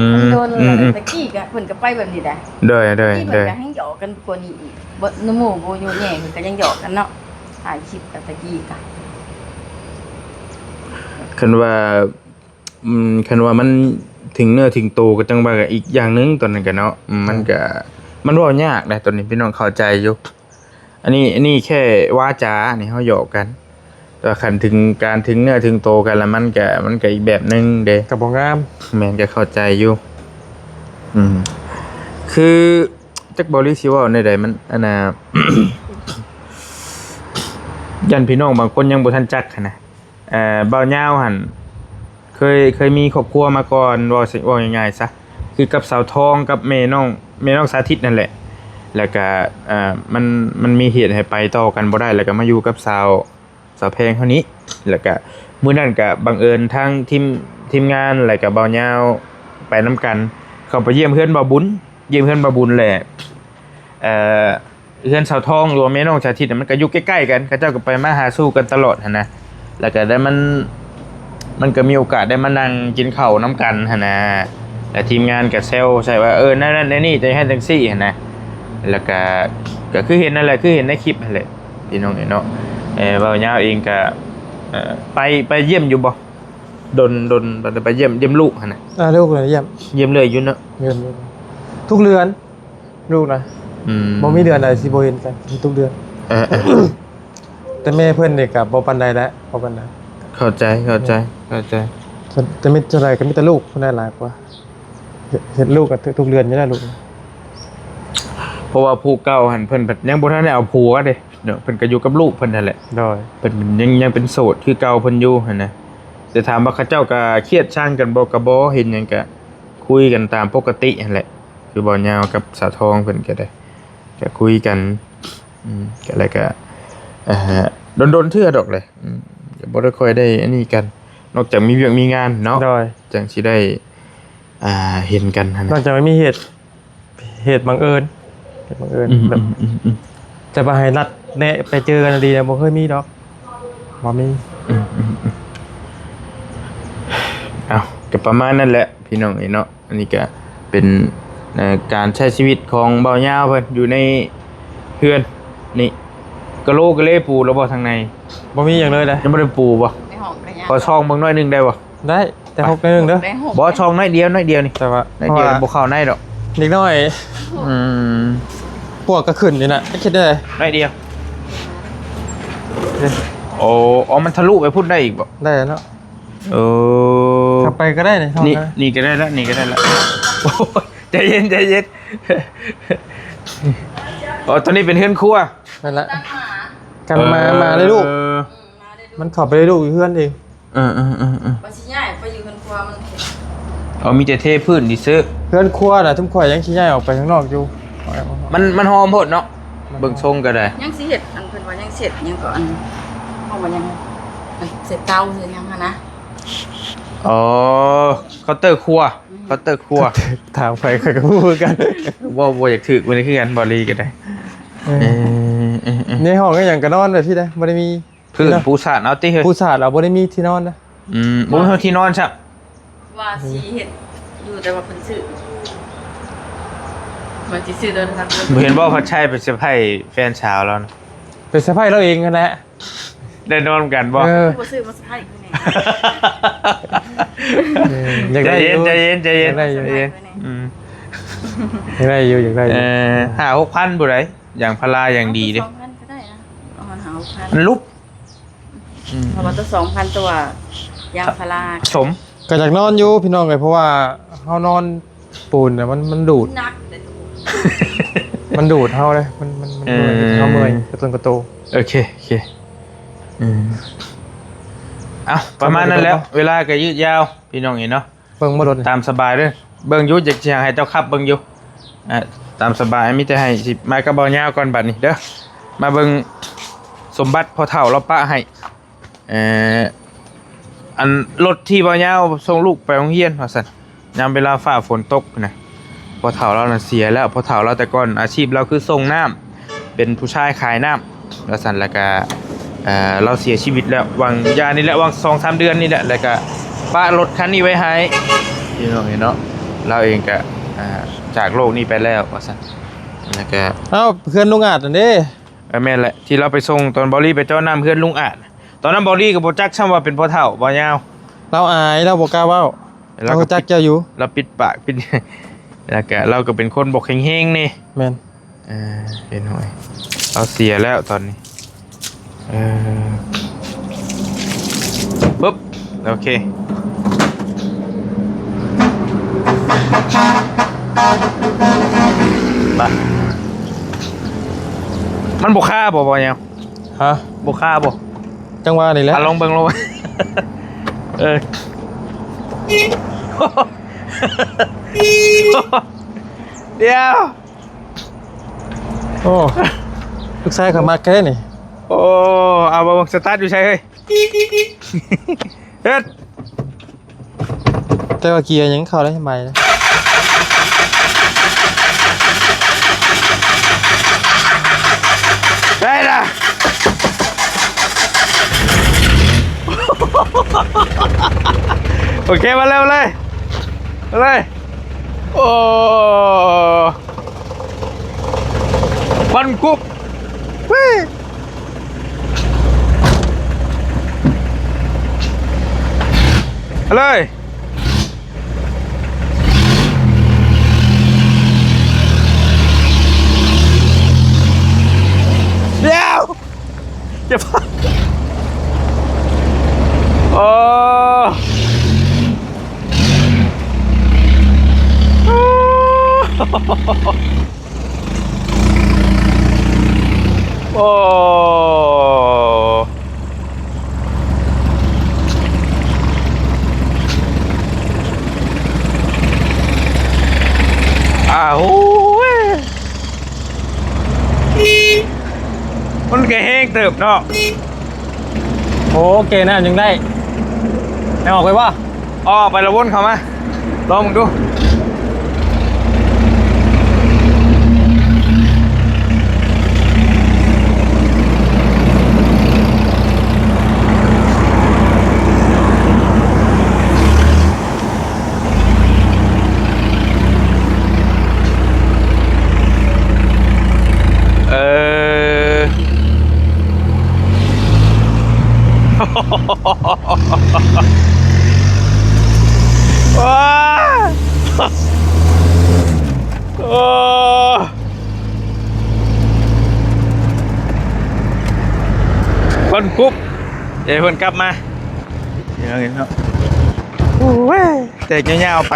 ม มันโดนแหละ อืม อืม แต่กี้ก็เพิ่นก็ไปแบบนี้ได้ โดย โดย ที่เพิ่น โดย ก็แฮ่งหยอกกันกว่านี้อีก บ่ หมู่บ่อยู่แย่เพิ่นก็ยังหยอกกันเนาะ ถ่ายคลิปกันแต่กี้ก็ คันว่า อืม คันว่ามันถึงเนื้อถึงโตก็จั่งว่ากันอีกอย่างหนึ่ง ตอนนั้นก็เนาะ อืม มันก็ มันเว้ายากนะ ตอนนี้พี่น้องเข้าใจอยู่ อันนี้ อันนี้แค่วาจา นี่เฮาหยอกกัน แต่ว่าคันถึงการถึงเนื้อถึงโตกันแล้ว มันก็ มันก็อีกแบบหนึ่งเด้ ก็บ่งาม แม่น ก็เข้าใจอยู่ อืม คือ จักบ่ หรือสิเว้าแนวใด มัน อันน่ะ ย่านพี่น้องบางคนยังบ่ทันจักหั้นนะ เอ่อ บ่าวยาวหั่น เคย เคยมีครอบครัวมาก่อน เว้าสิ เว้าง่ายๆซะ คือกับสาวทอง กับแม่น้อง แม่น้องสาธิตนั่นแหละ แล้วก็ เอ่อ มัน มันมีเหตุให้ไปต่อกันบ่ได้ แล้วก็มาอยู่กับสาว สาวแพงเฮานี้ แล้วก็มื้อนั้นก็บังเอิญทางทีม ทีมงาน แล้วก็บ่าวยาวไปนำกัน เข้าไปเยี่ยมเฮือนบ่าวบุญ เยี่ยมเฮือนบ่าวบุญแหละ เอ่อ เฮือนสาวทอง หรือว่าแม่น้องสาธิตน่ะ มันก็อยู่ใกล้ๆกัน เขาเจ้าก็ไปมาหาสู่กันตลอดหั้นนะ แล้วก็ได้มัน มันก็มีโอกาสได้มานั่งกินข้าวนำกันหั้นนะ แล้วทีมงานก็แซวใส่ว่า เออ นั่นนั่นนี่ จะให้จังซี่หั้นนะ แล้วก็ ก็คือเห็นนั่นแหละ คือเห็นในคลิปหั้นแหละ พี่น้องเนาะ เอ่อ บ่าวยาวเองก็ เอ่อ ไป ไปเยี่ยมอยู่บ่ ดน ดน ไปเยี่ยม เยี่ยมลูกหั้นนะ อ่า ลูกเลยเยี่ยม เยี่ยมเลยอยู่เนาะ เยี่ยม ทุกเดือน ลูกนะ อืม บ่มีเดือนใดสิบ่เห็นกัน ทุกเดือน เออ เออ แต่แม่เพิ่นนี่ก็บ่ปานใดแล้ว บ่ปานใด เข้าใจ เข้าใจ เข้าใจ แต่มีเท่าใดก็มีแต่ลูกเพิ่นได้หลายกว่า เห็น เห็นลูกก็ทุกเดือนอยู่แล้วลูก เพราะว่าผู้เก่าหั่นเพิ่นยังบ่ทันได้เอาผัวเด้เนาะ เพิ่นก็อยู่กับลูกเพิ่นนั่นแหละ โดย เพิ่นยัง ยังเป็นโสดคือเก่าเพิ่นอยู่หั่นนะ แต่ถามว่าเขาเจ้าก็เครียดชังกันบ่ ก็บ่ เห็นหยังก็คุยกันตามปกติหั่นแหละ คือบ่าวยาวกับสาวทองเพิ่นก็ได้ ก็คุยกัน อืม ก็แล้วก็ เอ่อ ดนๆเทื่อดอกเลย อืม ก็บ่ได้ค่อยได้อันนี้กัน นอกจากมีเวียกมีงานเนาะ โดย จั่งสิได้ อ่า เห็นกันหั่น นอกจากว่ามีเหตุ เหตุบังเอิญ เหตุบังเอิญ อืม แบบ อืม อืม อืม จะมาให้นัดแนะไปเจอกันดีนะ บ่เคยมีดอก บ่มี อืม อืม อืม เอ้า ก็ประมาณนั้นแหละ พี่น้องเอ้ยเนาะ อันนี้ก็เป็น เอ่อ การใช้ชีวิตของบ่าวยาวเพิ่นอยู่ในเฮือนนี่ กะโหลกกะเลปูแล้วบ่ทางใน บ่มีหยังเลยเด้ ยังบ่ได้ปูบ่ ในห้องก็ยัง ขอซองเบิ่งหน่อยหนึ่งได้บ่ ได้ แต่หกหน่อยหนึ่งเด้อ ได้หก บ่ ซองหน่อยเดียวหน่อยเดียวนี่ แต่ว่า หน่อยเดียว เพราะว่า บ่เข้าในดอก เด็กน้อย อืม ปวกก็ขึ้นอยู่น่ะ คิดได้ หน่อยเดียว โอ้ อ๋อ มันทะลุไปพุ้นได้อีกบ่ ได้แล้วเนาะ เออ เข้าไปก็ได้นี่ นี่ ห้องก็ได้ นี่ก็ได้ละ นี่ก็ได้ละ โอ้ย ใจเย็น ใจเย็น อ๋อ ตัวนี้เป็นเฮือนครัว นั่นละ กันหมา เออ หมาเลยลูก อืม หมาเลยลูก มันเข้าไปเลยลูก อยู่เฮือนเอง เออ เออ เออ เออ ว่าสิย้ายไปอยู่เฮือนครัวมัน เอา มีแต่เทพื้นซื่อ เฮือนครัวน่ะ ซุมข่อยยังสิย้ายออกไปข้างนอกอยู่ มัน มันหอมโพดเนาะ เบิ่งทรงก็ได้ ยังสิเฮ็ด อันเพิ่นว่ายังเสร็จ ยังก็อัน ห้องว่ายัง อันเสร็จเตาเสร็จหยังหั้นนะ อ๋อ เคาน์เตอร์ครัว เคาน์เตอร์ครัว ถามใครใครก็พูดกัน ว่าบ่อยากถือวันนี้คือกัน บอลลีก็ได้ เออ เออ เออ เออ ในห้องก็อย่างก็นอนแบบที่ใด บ่ได้มี พื้น ที่นอน ปูสาดเอาติเฮ้ย ปูสาดเอา บ่ได้มีที่นอนนะ อืม บ่มีที่นอนซะ ว่าสิเฮ็ดอยู่ แต่ว่าเพิ่นซื้อ ว่าสิซื้อโทรศัพท์ บ่เห็นบ่ พัดชัยไปเซอร์ไพรส์แฟนสาวแล้วนะ ไปเซอร์ไพรส์เราเองนั่นแหละ ได้นอนกันบ่ เออ บ่ซื้อมาเซอร์ไพรส์คือแหน่ เออ อยากได้อยู่ ใจเย็น ใจเย็น ใจเย็น อยากได้อยู่ ใจเย็น อืม อยากได้อยู่ อยากได้อยู่ เออ ห้าหกพันผู้ใด อย่างพาราอย่างดีเด้ สองพันก็ได้นะ เอามาหาหกพัน มันลุบ อืม เพราะว่าตัวสองพันตัว ยางพารา สม ก็อยากนอนอยู่พี่น้องเอ้ย เพราะว่าเฮานอนปูนน่ะมัน มันดูด หนักเลยตัว มันดูดเฮาเลย มัน มัน มัน เออ เฮาเมื่อยกระตุนกระโต โอเค โอเค อืม เอ้า ประมาณนั้นแหละ เวลาก็ยืดยาว พี่น้องเอ้ยเนาะ เบิ่งบ่รถนี่ ตามสบายเด้อ เบิ่งอยู่ อยากสิให้เจ้าขับเบิ่งอยู่ อ่ะ ตามสบาย มีแต่ให้สิมากับบ่าวยาวก่อนบัดนี้เด้อ มาเบิ่งสมบัติพ่อเฒ่าเราปะให้ เอ่อ อันรถที่บ่าวยาวส่งลูกไปโรงเรียนว่าซั่น ยามเวลาฟ้าฝนตกนะ พ่อเฒ่าเราน่ะเสียแล้ว พ่อเฒ่าเราแต่ก่อนอาชีพเราคือส่งน้ำ เป็นผู้ชายขายน้ำ ว่าซั่น แล้วก็ เอ่อ เราเสียชีวิตแล้ว หว่างยานี่แหละ หว่างสองสามเดือนนี่แหละ แล้วก็ปะรถคันนี้ไว้ให้ พี่น้องเนาะ เราเองก็ อ่า จากโลกนี้ไปแล้ว ว่าซั่น แล้วก็ เอ้า เพื่อนลุงอาจนั่นเด้ เออ แม่นแหละ ที่เราไปส่งตอนบอลลี่ไปเจาะน้ำเพื่อนลุงอาจ ตอนนั้นบอลลี่ก็บ่จักซ้ำว่าเป็นพ่อเฒ่าบ่าวยาว เราอาย เราบ่กล้าเว้า เราก็ เราจักเจ้าอยู่ เราปิดปากปิด แล้วก็เราก็เป็นคนบ่แข็งแรงนี่ แม่น เออ เป็นหน่อย เราเสียแล้วตอนนี้ เออ ปุ๊บ โอเค ไป มันบ่คาบ่ บ่าวยาว ฮะ บ่คาบ่ จังหวะนี่แหละ อ่ะ ลองเบิ่ง ลองเบิ่ง เออ เดี๋ยว โอ้ ลูกชายเขามักแค่นี่ โอ้ เอามาเบิ่ง สตาร์ทอยู่ใสเฮ้ย เฮ็ด แต่ว่าเกียร์ยังเข้าได้ใหม่นะ ได้ละ โอเค มาเร็วเลย มาเลย โอ้ ควันกรุบ เว้ย ไปเลย เดี๋ยว อย่าพัก โอ้ โอ้ อ้าว โอ้ย มันก็แฮงเติบเนาะ โอเคนะ ยังได้ ไม่ออกไปวะ ออกไปละวนเข้ามา ลองมึงดู เออ ต้นกรุ๊ป เดี๋ยวเพิ่นกลับมา เดี๋ยวเห็นเนาะ โอ้ย แตกยาวๆไป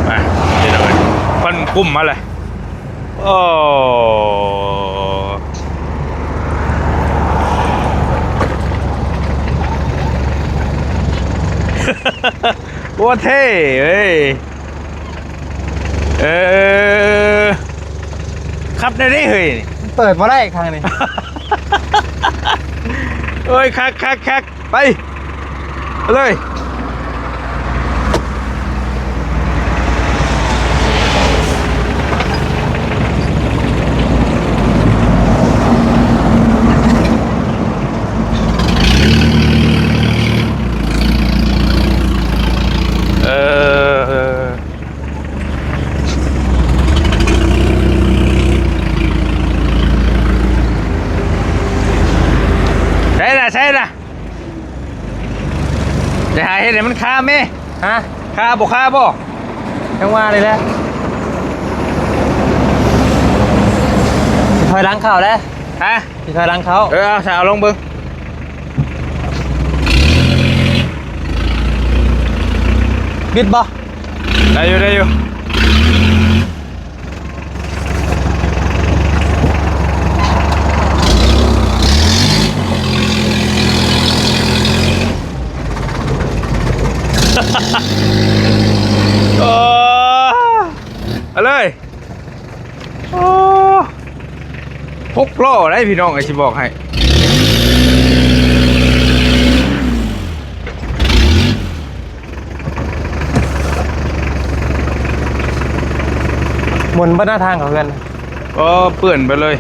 มา เดี๋ยวเพิ่นกลุ่มมาเลย โอ้ โอ้ เท่เว้ย เออ ขับได้เด้เฮ้ย เปิดบ่ได้ข้างนี้ โอ้ย คักคักคักไป ไปเลย เออ ใช่ละ ใช่ละ จะหาเห็ดให้มันคาไหม ฮะ คาบ่คาบ่ จังหวะนี่แหละ สิถอยหลังเข้าแล้ว ฮะ สิถอยหลังเข้า เออ เอา เอาลองเบิ่ง บิดบ่ ได้อยู่ ได้อยู่ โอ้ เอาเลย โอ้ หกล้อได้พี่น้อง ไอ้สิบอกให้ หมุนบ่หน้าทางเขาเพื่อน ก็เปื่อนไปเลย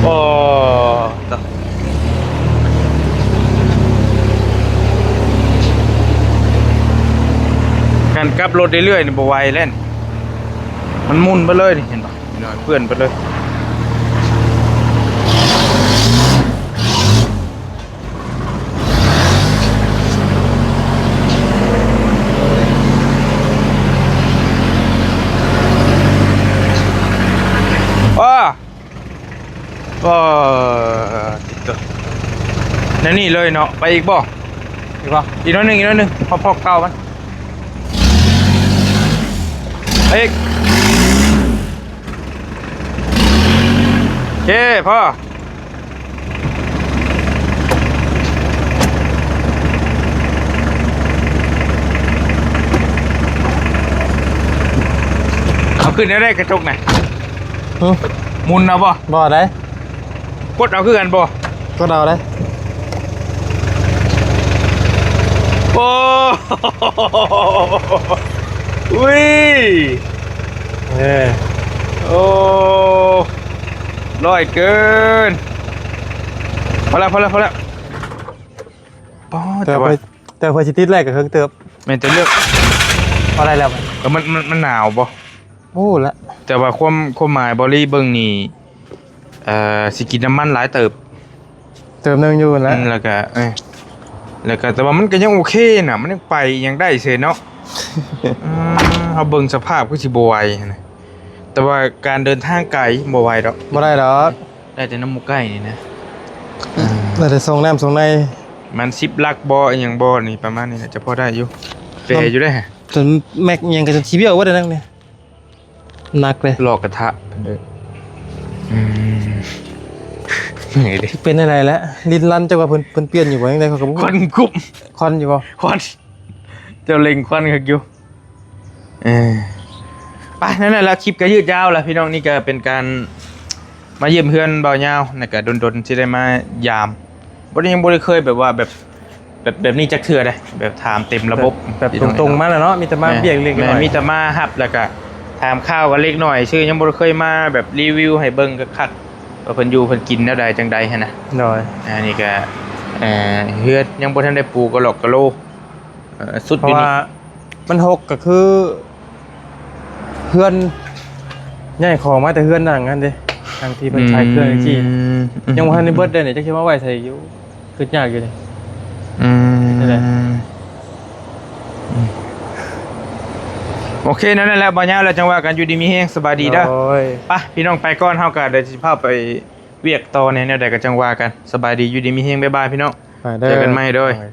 โอ้ การกลับรถเรื่อยๆนี่บ่ไหวแล้วนี่ มันหมุนไปเลยนี่ เห็นปะ เปื่อนไปเลย อ้อ อ้อ ติดตัว นั่นนี่เลยเนาะ ไปอีกบ่ อีกบ่ อีกน้อยหนึ่ง อีกน้อยหนึ่ง พอพอเก่ามัน ไปอีก โอเค พอ เอาขึ้นได้กระจกไหน หึ หมุนเอาบ่ บ่ได้ กดเอาคือกันบ่ กดเอาได้ โอ้ อุ้ย เออ โอ้ ร้อยเกิน พอแล้ว พอแล้ว พอแล้ว ปอด แต่ แต่ว่า ว่า แต่ว่าสิติดแรกกับเครื่องเติบ แม่นจะเลือก พอได้แล้ว เออ มัน มัน มันหนาวบ่ โอ้ละ แต่ว่าความ ความหมายบอลลี่เบิ่งนี่ เอ่อ สิกินน้ำมันหลายเติบ เติมหนึ่งอยู่นะ อืม แล้วก็ เอ้ย แล้วก็ แต่ว่ามันก็ยังโอเคนะ มันยังไปยังได้เสียเนาะ อืม เฮาเบิ่งสภาพคือสิบ่ไหวนะ แต่ว่าการเดินทางไกลบ่ไหวดอก บ่ได้ดอก ได้แต่น้ำหมูไก่นี่นะ ได้แต่ส่งน้ำส่งใน มันสิบลักบ่ อิหยังบ่ นี่ประมาณนี้นะ จะพอได้อยู่ เป๋อยู่ได้ฮะ จนแม็กยังก็จนขี้เบี้ยวว่าได้นั่งเนี่ย หนักเลย หลอกกระทะ เด้อ อืม เหนื่อยดิ เป็นอะไรแล้ว ลิ้นลั่นจังว่าเพิ่น เพิ่นเปลี่ยนอยู่บ่ ยังไงเขาก็บ่ ควันกลุ่ม ควันอยู่บ่ ควัน เจ้าเล็งควันคักอยู่ เออ ไป นั่นแหละ แล้วคลิปก็ยืดยาวแล้วพี่น้อง นี่ก็เป็นการมาเยี่ยมเฮือนบ่าวยาว แล้วก็ดนๆ สิได้มายาม บ่ได้ ยังบ่ได้เคยแบบว่าแบบ แบบ แบบนี้จักเทื่อเด้ แบบถามเต็มระบบ แบบ แบบตรงๆ มาแล้วเนาะ มีแต่มา แม่ เวียกเล็กน้อย แม่ มีแต่มาฮับ แล้วก็ถามข่าวกันเล็กน้อยซื่อ ยังบ่ได้เคยมาแบบรีวิวให้เบิ่งคักๆ ว่าเพิ่นอยู่เพิ่นกินแนวใดจังใดหั้นนะ โดย อันนี้ก็ เอ่อ เฮือนยังบ่ทันได้ปูกะหลอกกะโหล เอ่อ สุด เพราะว่า อยู่นี่ มันหกก็คือ เฮือน ย้ายของมาแต่เฮือนหลังนั่นเด้ หลังที่เพิ่นขายเครื่องตะกี้ อืม ยังบ่ทันได้เบิดเด้นี่ จักสิมาไว้ไสอยู่ คิดยากอยู่นี่ อืม นั่นแหละ อืมโอเคนั่นแหละบ่ยาวแล้วจังว่ากัน อยู่ดีมีแฮง สบายดีเด้อ โอ้ย ไปพี่น้องไปก่อน เฮากะเดี๋ยวสิพาไปเวียกต่อแหน่ แนวใดก็จังว่ากัน สบายดี อยู่ดีมีแฮง บ๊ายบายพี่น้อง ไปเด้อ เจอกันใหม่เด้อ ไป